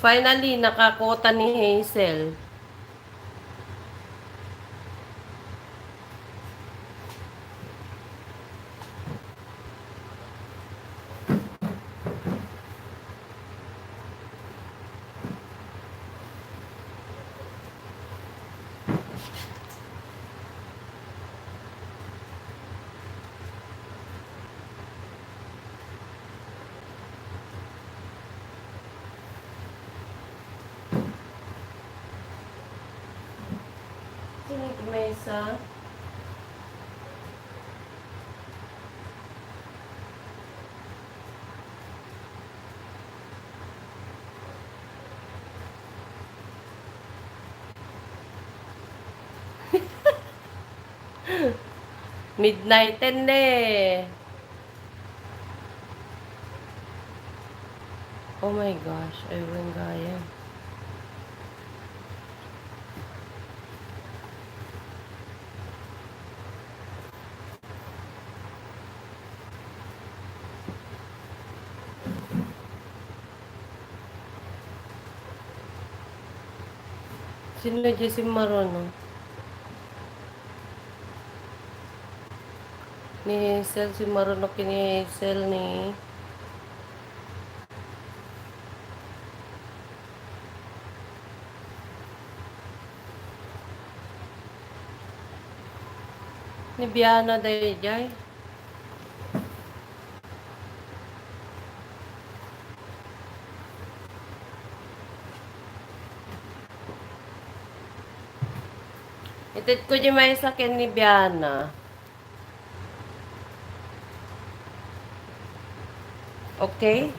Finally, nakakota ni Hazel. Sino ti maysa? Midnight ten ne. Oh my gosh, ay, walang gaya. Sino di si Marono? Ni Hazel, si Marono ken ni Hazel ni. Ni Biana daydiay. Itedko di maysa ken ni Biana. Okay?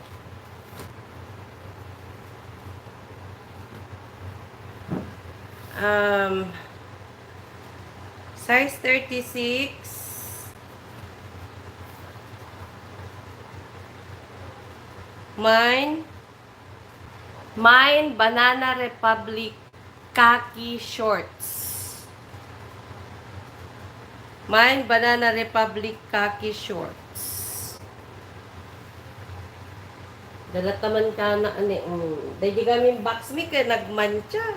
Um, size thirty-six. Mine, mine, Banana Republic khaki shorts. Mine, Banana Republic khaki shorts. Dala taman kana, ani, mm. Daydi gamin box mi ket nagmantsa.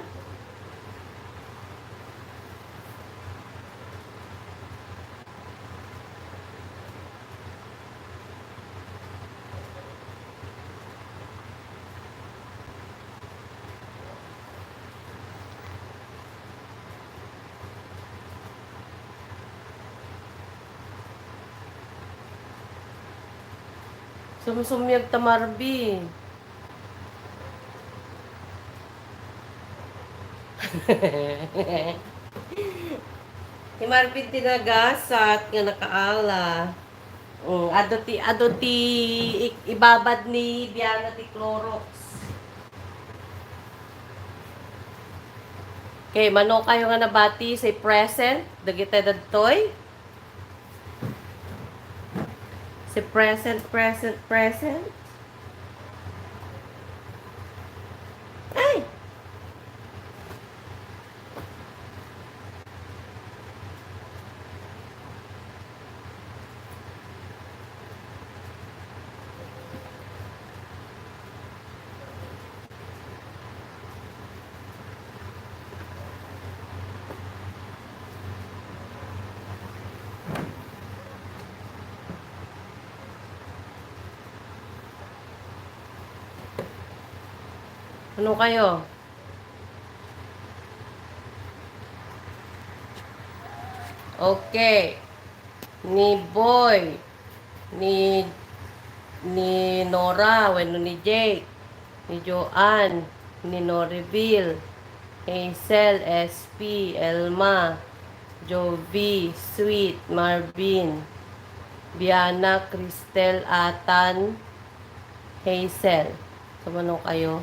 Sumsumiag ta Marvin. Ni Marvin ti nagasat nga nakaala. Mm, adu ti, adu ti i-, ibabad ni Biana ti Clorox. Okay, mano kayo nga nabati, say present dagiti dadtoy. Say present, present, present. Ay! Ano kayo? Okay. Ni Boy, ni, ni Nora, wenno ni Jake, ni Joanne, ni Noriville, Hazel, S P, Elma, Jovi, Sweet, Marvin, Biana, Cristel, Atan, Hazel. Sumano kayo?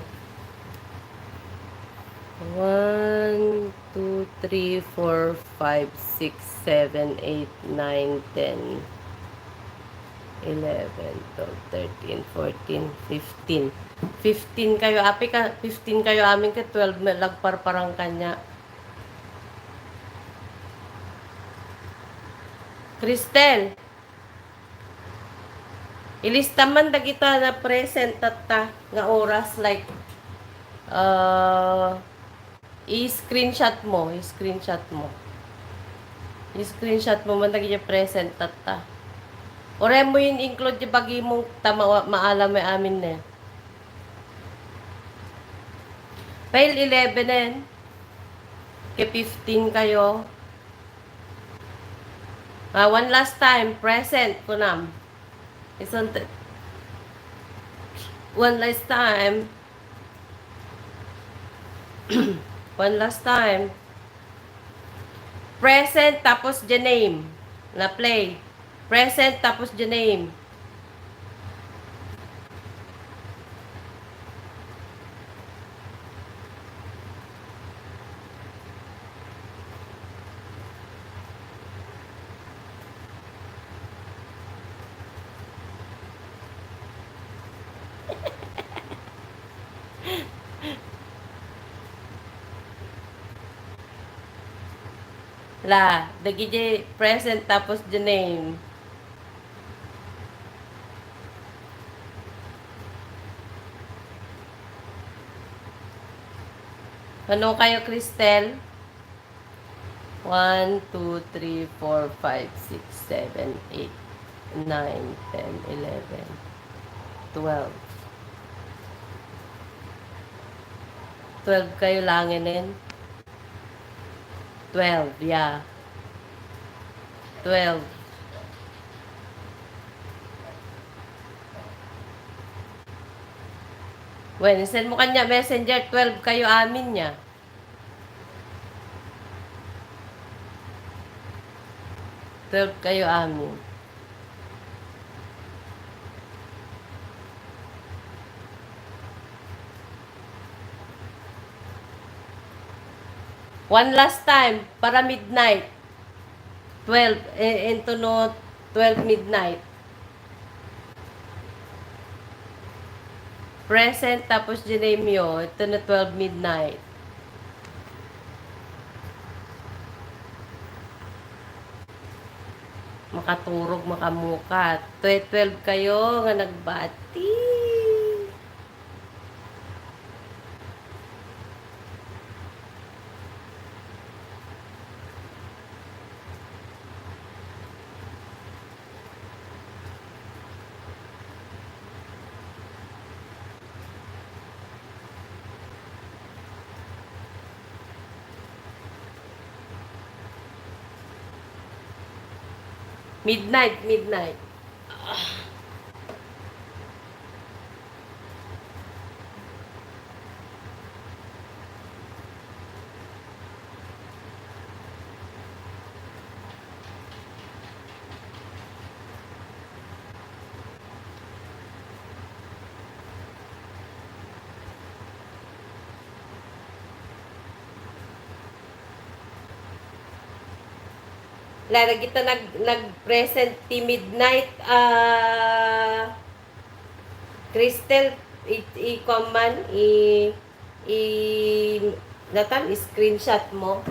One, two, three, four, five, six, seven, eight, nine, ten, eleven, twelve, thirteen, fourteen, fifteen. Fifteen kayo, api ka, fifteen kayo amin ket twelve met la agparparang kaniak. Cristel, ilista man dagita nga present tatta nga oras, like, uh, i-screenshot mo, i-screenshot mo. I-screenshot mo man dagiti present tatta. Uray mo in-include ti bagimo ta ma-, maalam met amin ne. File eleven en. Ke fifteen kayo. Ah, one last time, present, kunam. Isn't it? One last time. One last time. Present tapos the name. Na play. Present tapos the name. La, dagiti present tapos the name. Ano kayo, Cristel? One, two, three, four, five, six, seven, eight, nine, ten, eleven, twelve. Twelve kayo langenen. Twelve, yeah. Twelve. Wen, send mo kaniak messenger, twelve kayo amin niya. Twelve kayo amin. One last time, para midnight. Twelve, eh, into no twelve midnight. Present, tapos the name yo, ito na twelve midnight. Makaturog, makamukat. Twe-, twelve kayo nga nagbati. Midnight, midnight. La, dagita nag-, nag-present ti midnight, ah, Cristel, i, i-, kuwan man, i, i-, natan, screenshot mo.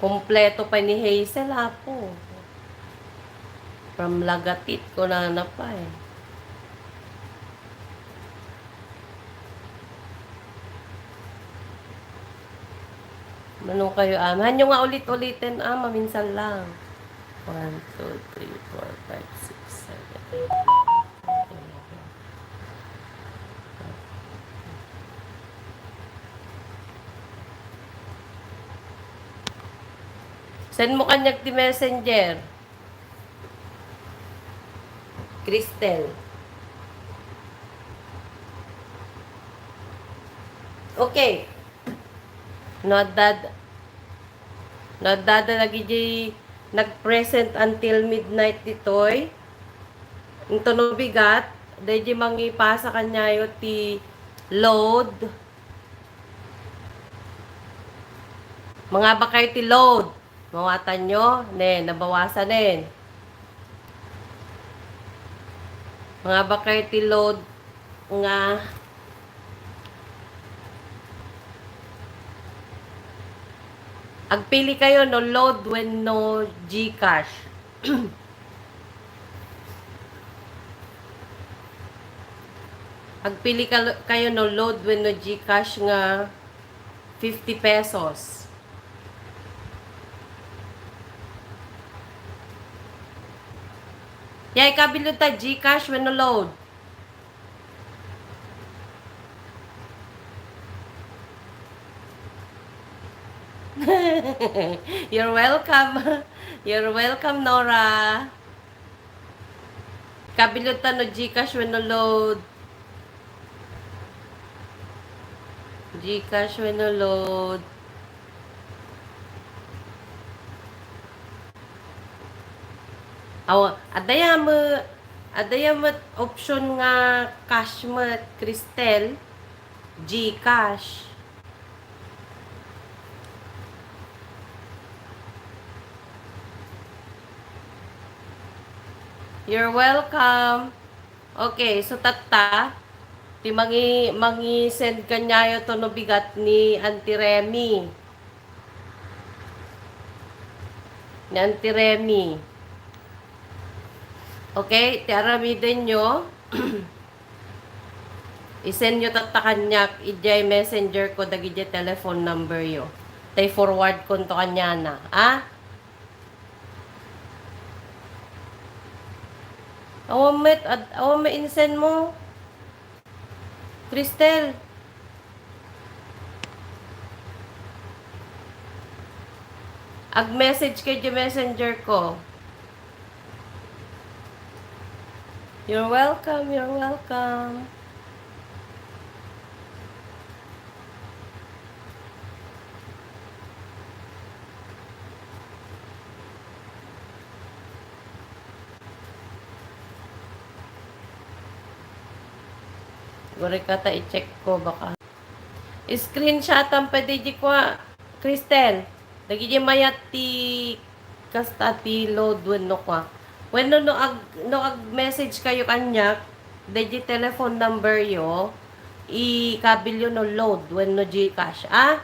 Kompleto pa ni Hazel, apo. From Lagatit, kunana pa eh. Mano kayo, ah? Hanyo nga ulit-uliten, ah, maminsan lang. One, two, three, four, five, six, seven, eight, nine, ten, eleven. Send mo kaniak ti messenger. Cristel. Okay. No addada, no addada dagiti nag-present until midnight ditoy. Inton no bigat, daydi mangipasa kaniayo ti load. Mangabak kayo ti load. Mawatanyo, ne, nabawasan nen. Mangabak kayo ti load nga agpili kayo no load wenno GCash. Agpili ka-, kayo no load wenno GCash nga fifty pesos. Yay, kabilod ta GCash wenno load. You're welcome. You're welcome, Nora. Kabilod ta no GCash wenno load. GCash wenno load. Aw, adda ya met, adda ya met option nga cash met, Cristel. GCash. You're welcome. Okay, so tatta, ti mangi-, mangi-send kaniayo to no bigat ni Auntie Remy. Ni Auntie Remy. Okay, ti aramidenyo, i-send nyo tatta kaniak idiay messenger ko dagiti telephone number yo. Tay forward ko to kaniana, ah? Awan met, ad-, awan met in-send mo. Cristel. Ag-message kayo di messenger ko. You're welcome, you're welcome. Guri ka ta i-check ko baka. Screenshotan pay di kua, Cristel. Dagiti mayat ti kasta ti load wenno kua. Wenno no ag-, no ag-message kayo kaniak, dagiti telephone number yo, ikabilyo no load wenno GCash, ah?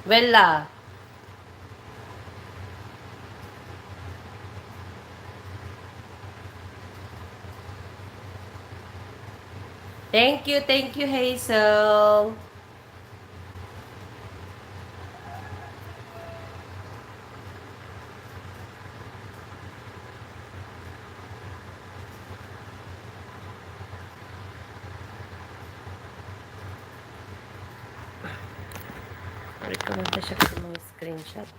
Wella. Thank you, thank you, Hazel. Ari ko lang siya sa mga screenshot.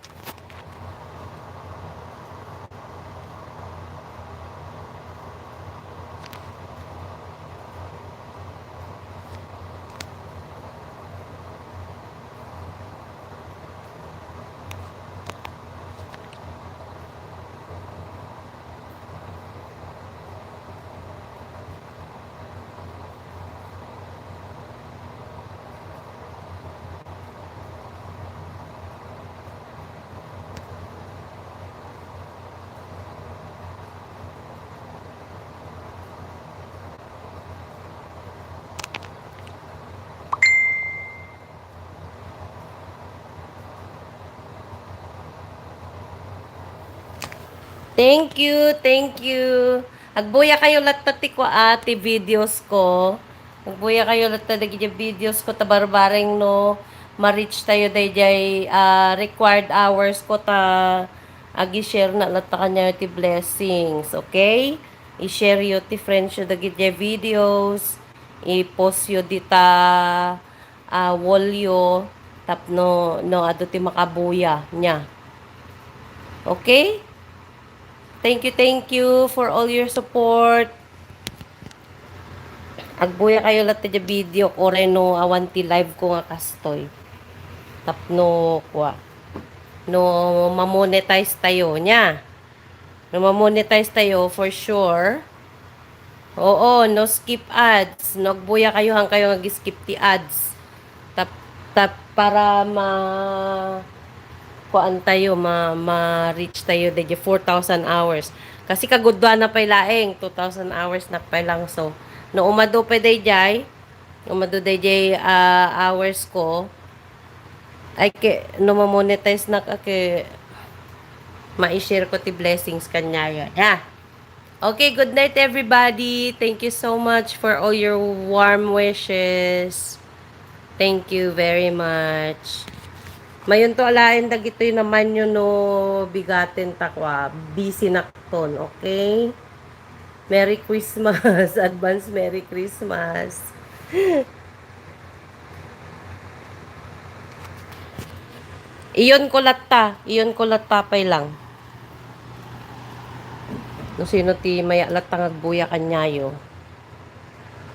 Thank you, thank you. Agbuya kayo latta ti kua, ti videos ko. Agbuya kayo latta dagiti videos ko, ta barbareng no ma-reach tayo daydiay, ah, required hours ko ta agi-share na latta kaniayo ti blessings, okay? I-share yo ti friends yo dagiti videos, i-post yo dita, ah, wall yo, tapno, no, adu ti makabuya nia. Okay? Thank you, thank you for all your support. Agbuyakayo latta diay video ko, uray no awan ti live ko nga kastoy. Tapno, kua. No, ma-monetize tayo, nya. No, ma-monetize tayo, for sure. Oo, no skip ads. No, agbuyakayo, haankayo nga ag-skip ti ads. Tap-, tap-, para ma-, kuan tayo, ma-, ma-reach tayo daydiay four thousand hours. Kasi kagudua na pay laeng, two thousand hours na pay lang. So, no umadu pay daydiay, umadu daydiay, ah, hours ko, ay ke, no ma-monetize na ka, ke, ma-share ko ti blessings kaniayo. Yeah. Okay, good night, everybody. Thank you so much for all your warm wishes. Thank you very much. Mayunto alaen dagitoy namanyo no bigaten ta kua. Busy nakton, okay? Merry Christmas. Advance Merry Christmas. Iyon ko latta. Iyon ko latta pay lang. No sino ti maya latta nga agbuya kaniayo.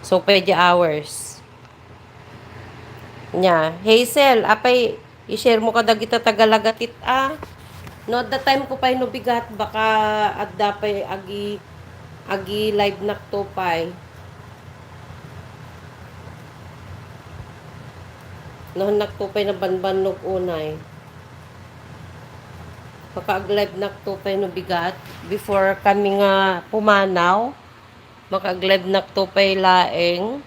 So, pwede hours. Nya, Hazel, apay, i-share mo kadagita taga Lagatit, a. No, adda time ko pay no bigat, baka adda pay agi, agi live nakto pay. No, nakto pay nabanbannog unay. Baka ag-live nakto pay no bigat. Before kami nga pumanaw, maka-ag-live nakto pay laeng.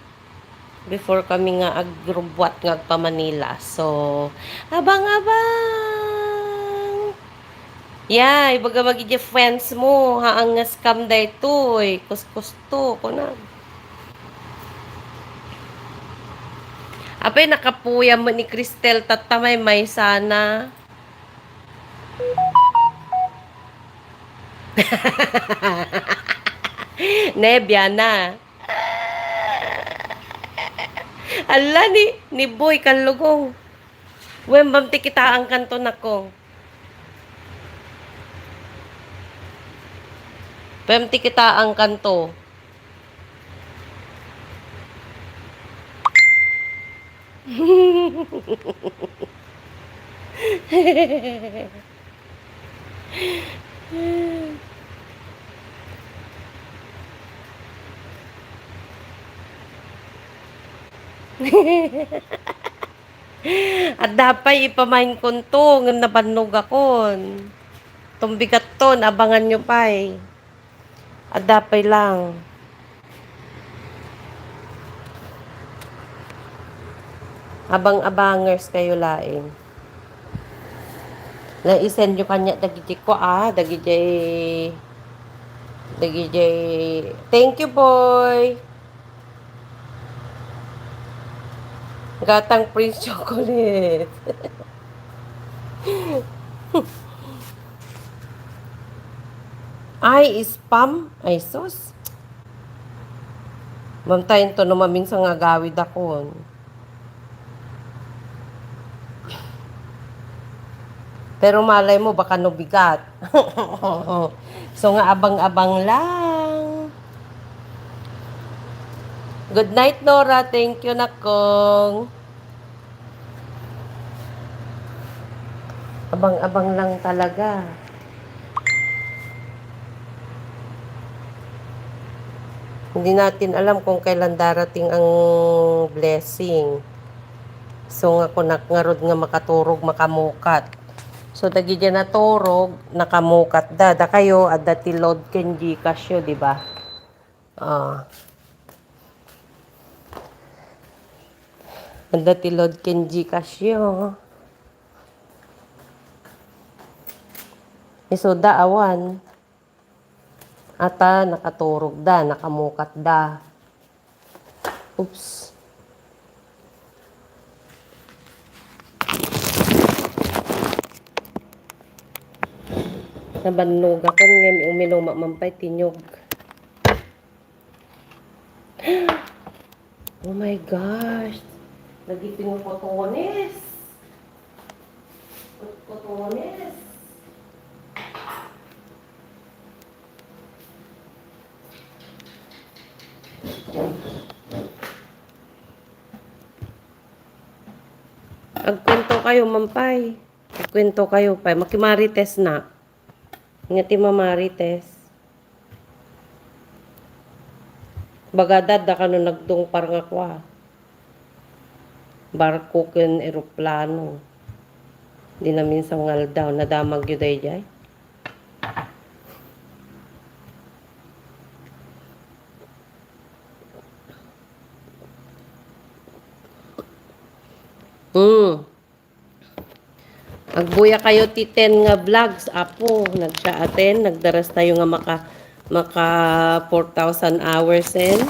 Before kami nga agrubbuat nga agpa-Manila. So, abang-abang! Yay, ibaga dagiti friends mo, haan nga scam daytoy. Kuskusto, kuna. Apay, nakapuya mo ni Cristel, tatta maymaysa na. Nebia na. Ala ni, ni Boy Kalugong. Wen, bam ti kitaang kanto, nako. Bam ti kitaang kanto. Adda pay ipamainkonto, ngem nabannogakon. Tumbigatton, abanganyo pay. Adda pay lang. Abang-abangers kayo laeng. Na-send yo kaniak dagiti kua, dagiti, dagiti, thank you, boy. Gatang Prince Chocolate. Ay, spam. Ay, sus. Mamtayin to no maminsan nga agawidakon. Pero malay mo, baka no bigat. So nga, abang-abang lang. Good night, Nora. Thank you, nakong. Abang-abang lang talaga. Hindi natin alam kung kailan darating ang blessing. So nga kunak ngarud nga makaturog, makamukat. So dagiti naturog, nakamukat da. Dakayo, adda ti load ken GCash yo, di ba? Ah. Adda ti load ken GCash yo. Isuda awan. Ata nakaturog da, nakamukat da. Oops. Nabannogakon ngem uminuma man pay ti niyog. Oh my gosh. Dagiti nga kotones. Kot-, kotones. Magkuwento kayo, Mampay. Magkuwento kayo, pay. Makimarites na. Nga ti mamarites. Baga dadda kano nagtungpar nga kua. Barko ken eroplano. Di namin sangal daw. Nadamag yu dayjay. Hmm. Agbuya kayo ti ten nga vlogs, Apo. Nagsiya a ten, nagdaras tayo nga maka, maka four thousand hours, en.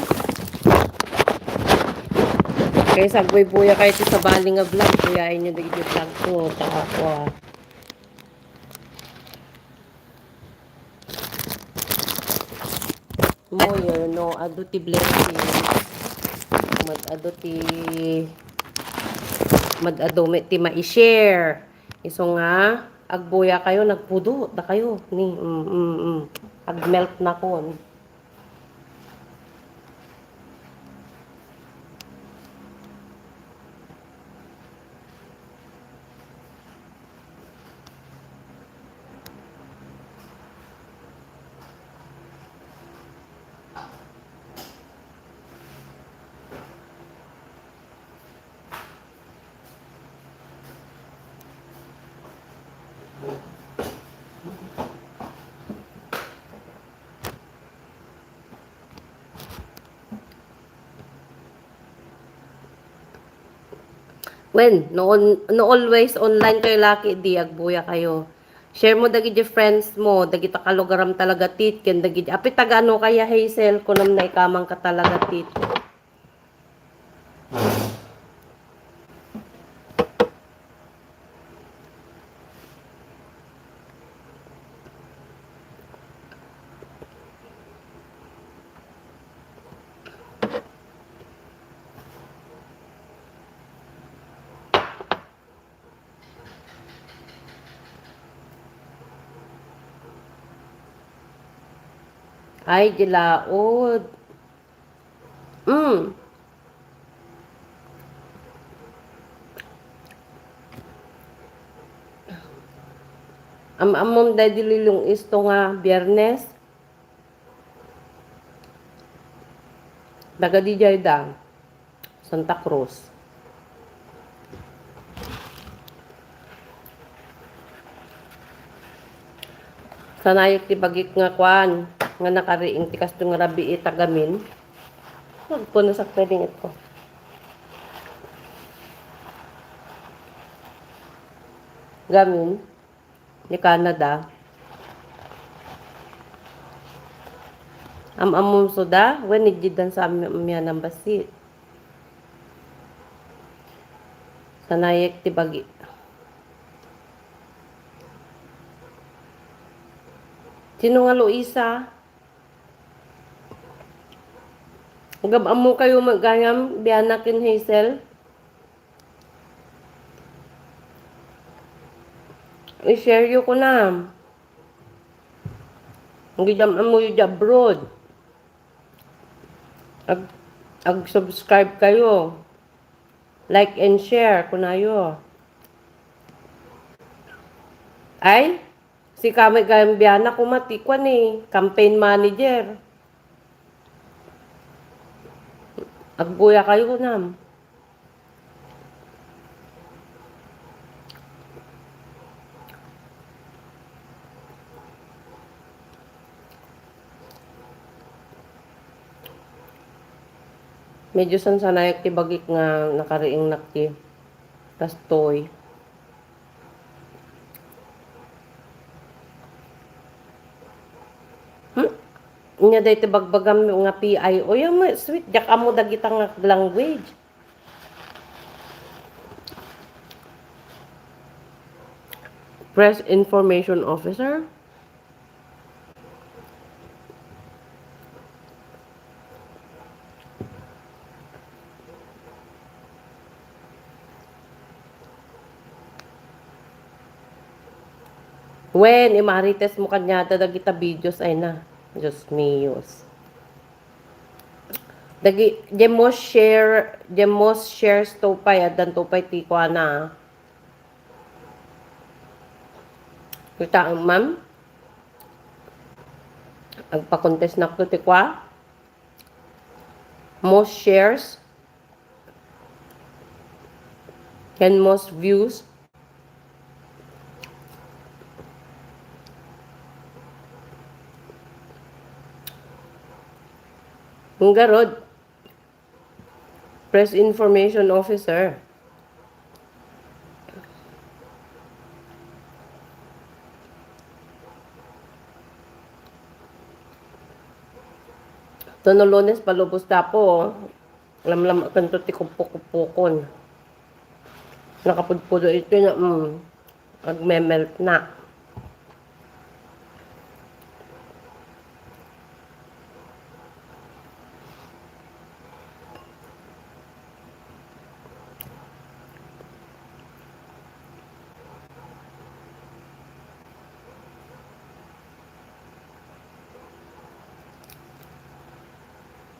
Kaya sa agbuy-buya kayo ti sabali nga vlog, buyain nyo dagiti vlog ko. Ta ako, ah. Moyo, no, adu ti blessing. Mad-adu ti, mad-adu met ti ma-share. Isu nga, agbuya kayo, nagpudo, dakayo. Ni, mm, mm, mm. Agmelt na kon. Wen, no, on, no always online kayo laki, di agbuya kayo. Share mo dagiti friends mo, dagita kalugaram talaga tit, ken dagiti, apay taga ano kaya, Hazel, kunam na ikamang ka talaga tit. Ay, di laod. Mm. Am-ammom daydi Lilong Isto nga Biyernes? Taga dijay da. Santa Cruz. Sanayek ti bagik nga kuan, nga nakariing ti kasto nga rabii ta gamin. Nagkuan na sa pwedeng ito. Gamin. Ni Canada. Am-ammom so da, wen ni Jidan sa am-, mianang bassit. Sanayek ti bagi. Sino nga Luisa? Agam-ammo kayo gayam, Biana ken Hazel? I-share yo kunam. Ang gidam-ammo yo di abroad. Ag-, ag-subscribe kayo. Like and share kunayo. Ay, si Kamay Gambiana kuma ti kuan eh, campaign manager. Agbuya kayo kunam. Medyo sansanayak ti bagik nga nakariingnak ti kastoy. Hmm? Nya daytoy bagbagam nga P I O, yan mo, sweet, diak ammo dagita nga language. Press Information Officer? Wen, imarites mo kaniada dagita videos ay na. Dios mio. Dagi, the most share, the most shares to pay, addan to pay ti kuana. Kita, ma'am? Agpa-contest nakto ti kua? Most shares? Ken most views? Ang garod, Press Information Officer. Ito no Lunes, palubos tapo, oh. Lamlam akan to ti kupok-kupokon. Nakapudpudo ito na, mm. Agme-melt na.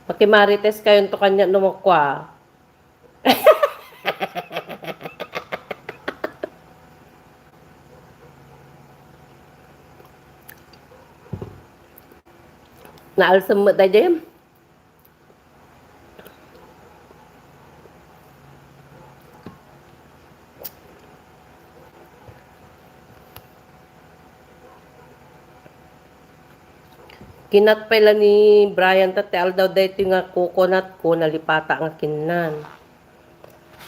Pakimarites kayo to kanya no makwa. Naalsem met daydiay. Kinat pay la ni Brian ta ti aldaw daytoy nga coconut ko, nalipata nga kinnan.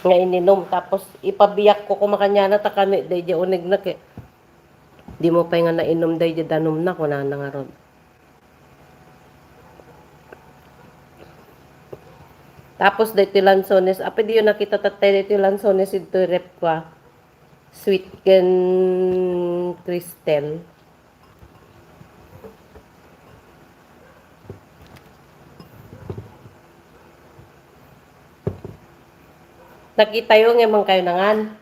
Nga ininom, tapos ipabiyak ko kumakanyana ta kani daydiay uneg na ke. Di mo pay nga nainom daydiay danum na, kunana ngarud. Tapos daytoy lansones, apay diyo nakita tatay daytoy lansones ito rep ko, ah. Sweet ken Cristel. Nakitayo nga man kayo nangan.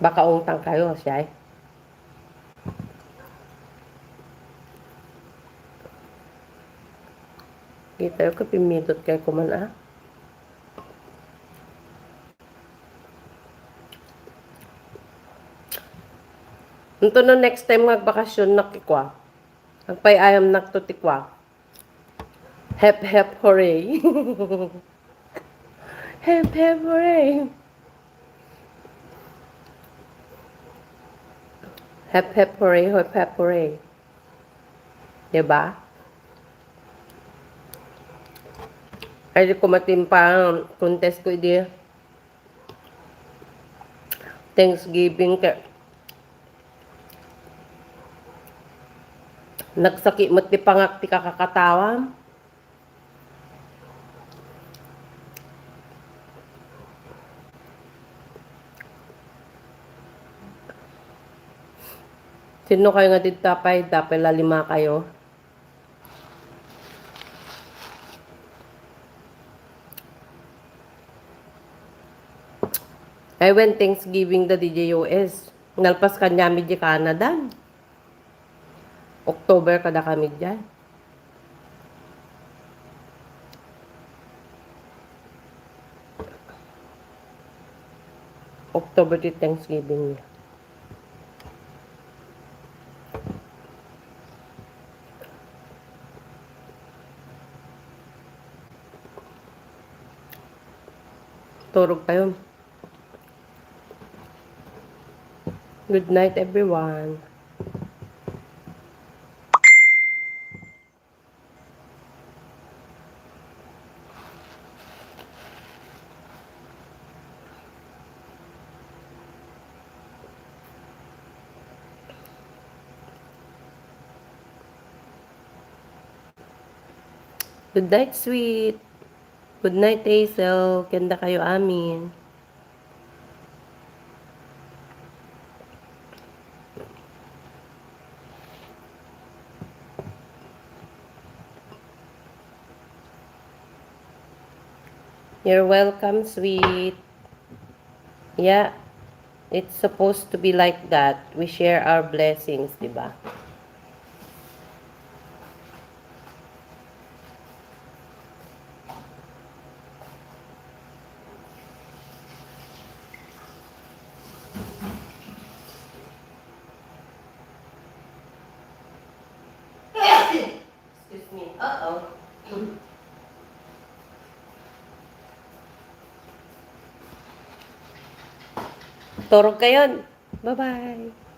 Baka ungtang kayo, siya eh. Kita ko, pimidot kayo kuman, ah. Ito no next time nga agbakasyon, nakikwa. Agpay-ayam nakto ti kua. Hep, hep, hooray. Hep, hep, hooray. Hep, hep, hooray, hep, hep, hooray. Diba? Ay, di ko matimpa, contest ko, idi. Thanksgiving kay nagsaki met ti pangak ti kakakatawa. Sino kayo nga didta pay, dapay la lima kayo? I went Thanksgiving da diay U S. Nalpas kaniami diay Canada. October kada kami diay. October ti Thanksgiving. Turog kayo. Good night, everyone. Good night, sweet. Good night, Hazel. Kenda kayo amin. You're welcome, sweet. Yeah, it's supposed to be like that. We share our blessings, di ba? Excuse me. Uh-oh. Turog kayon. Bye-bye.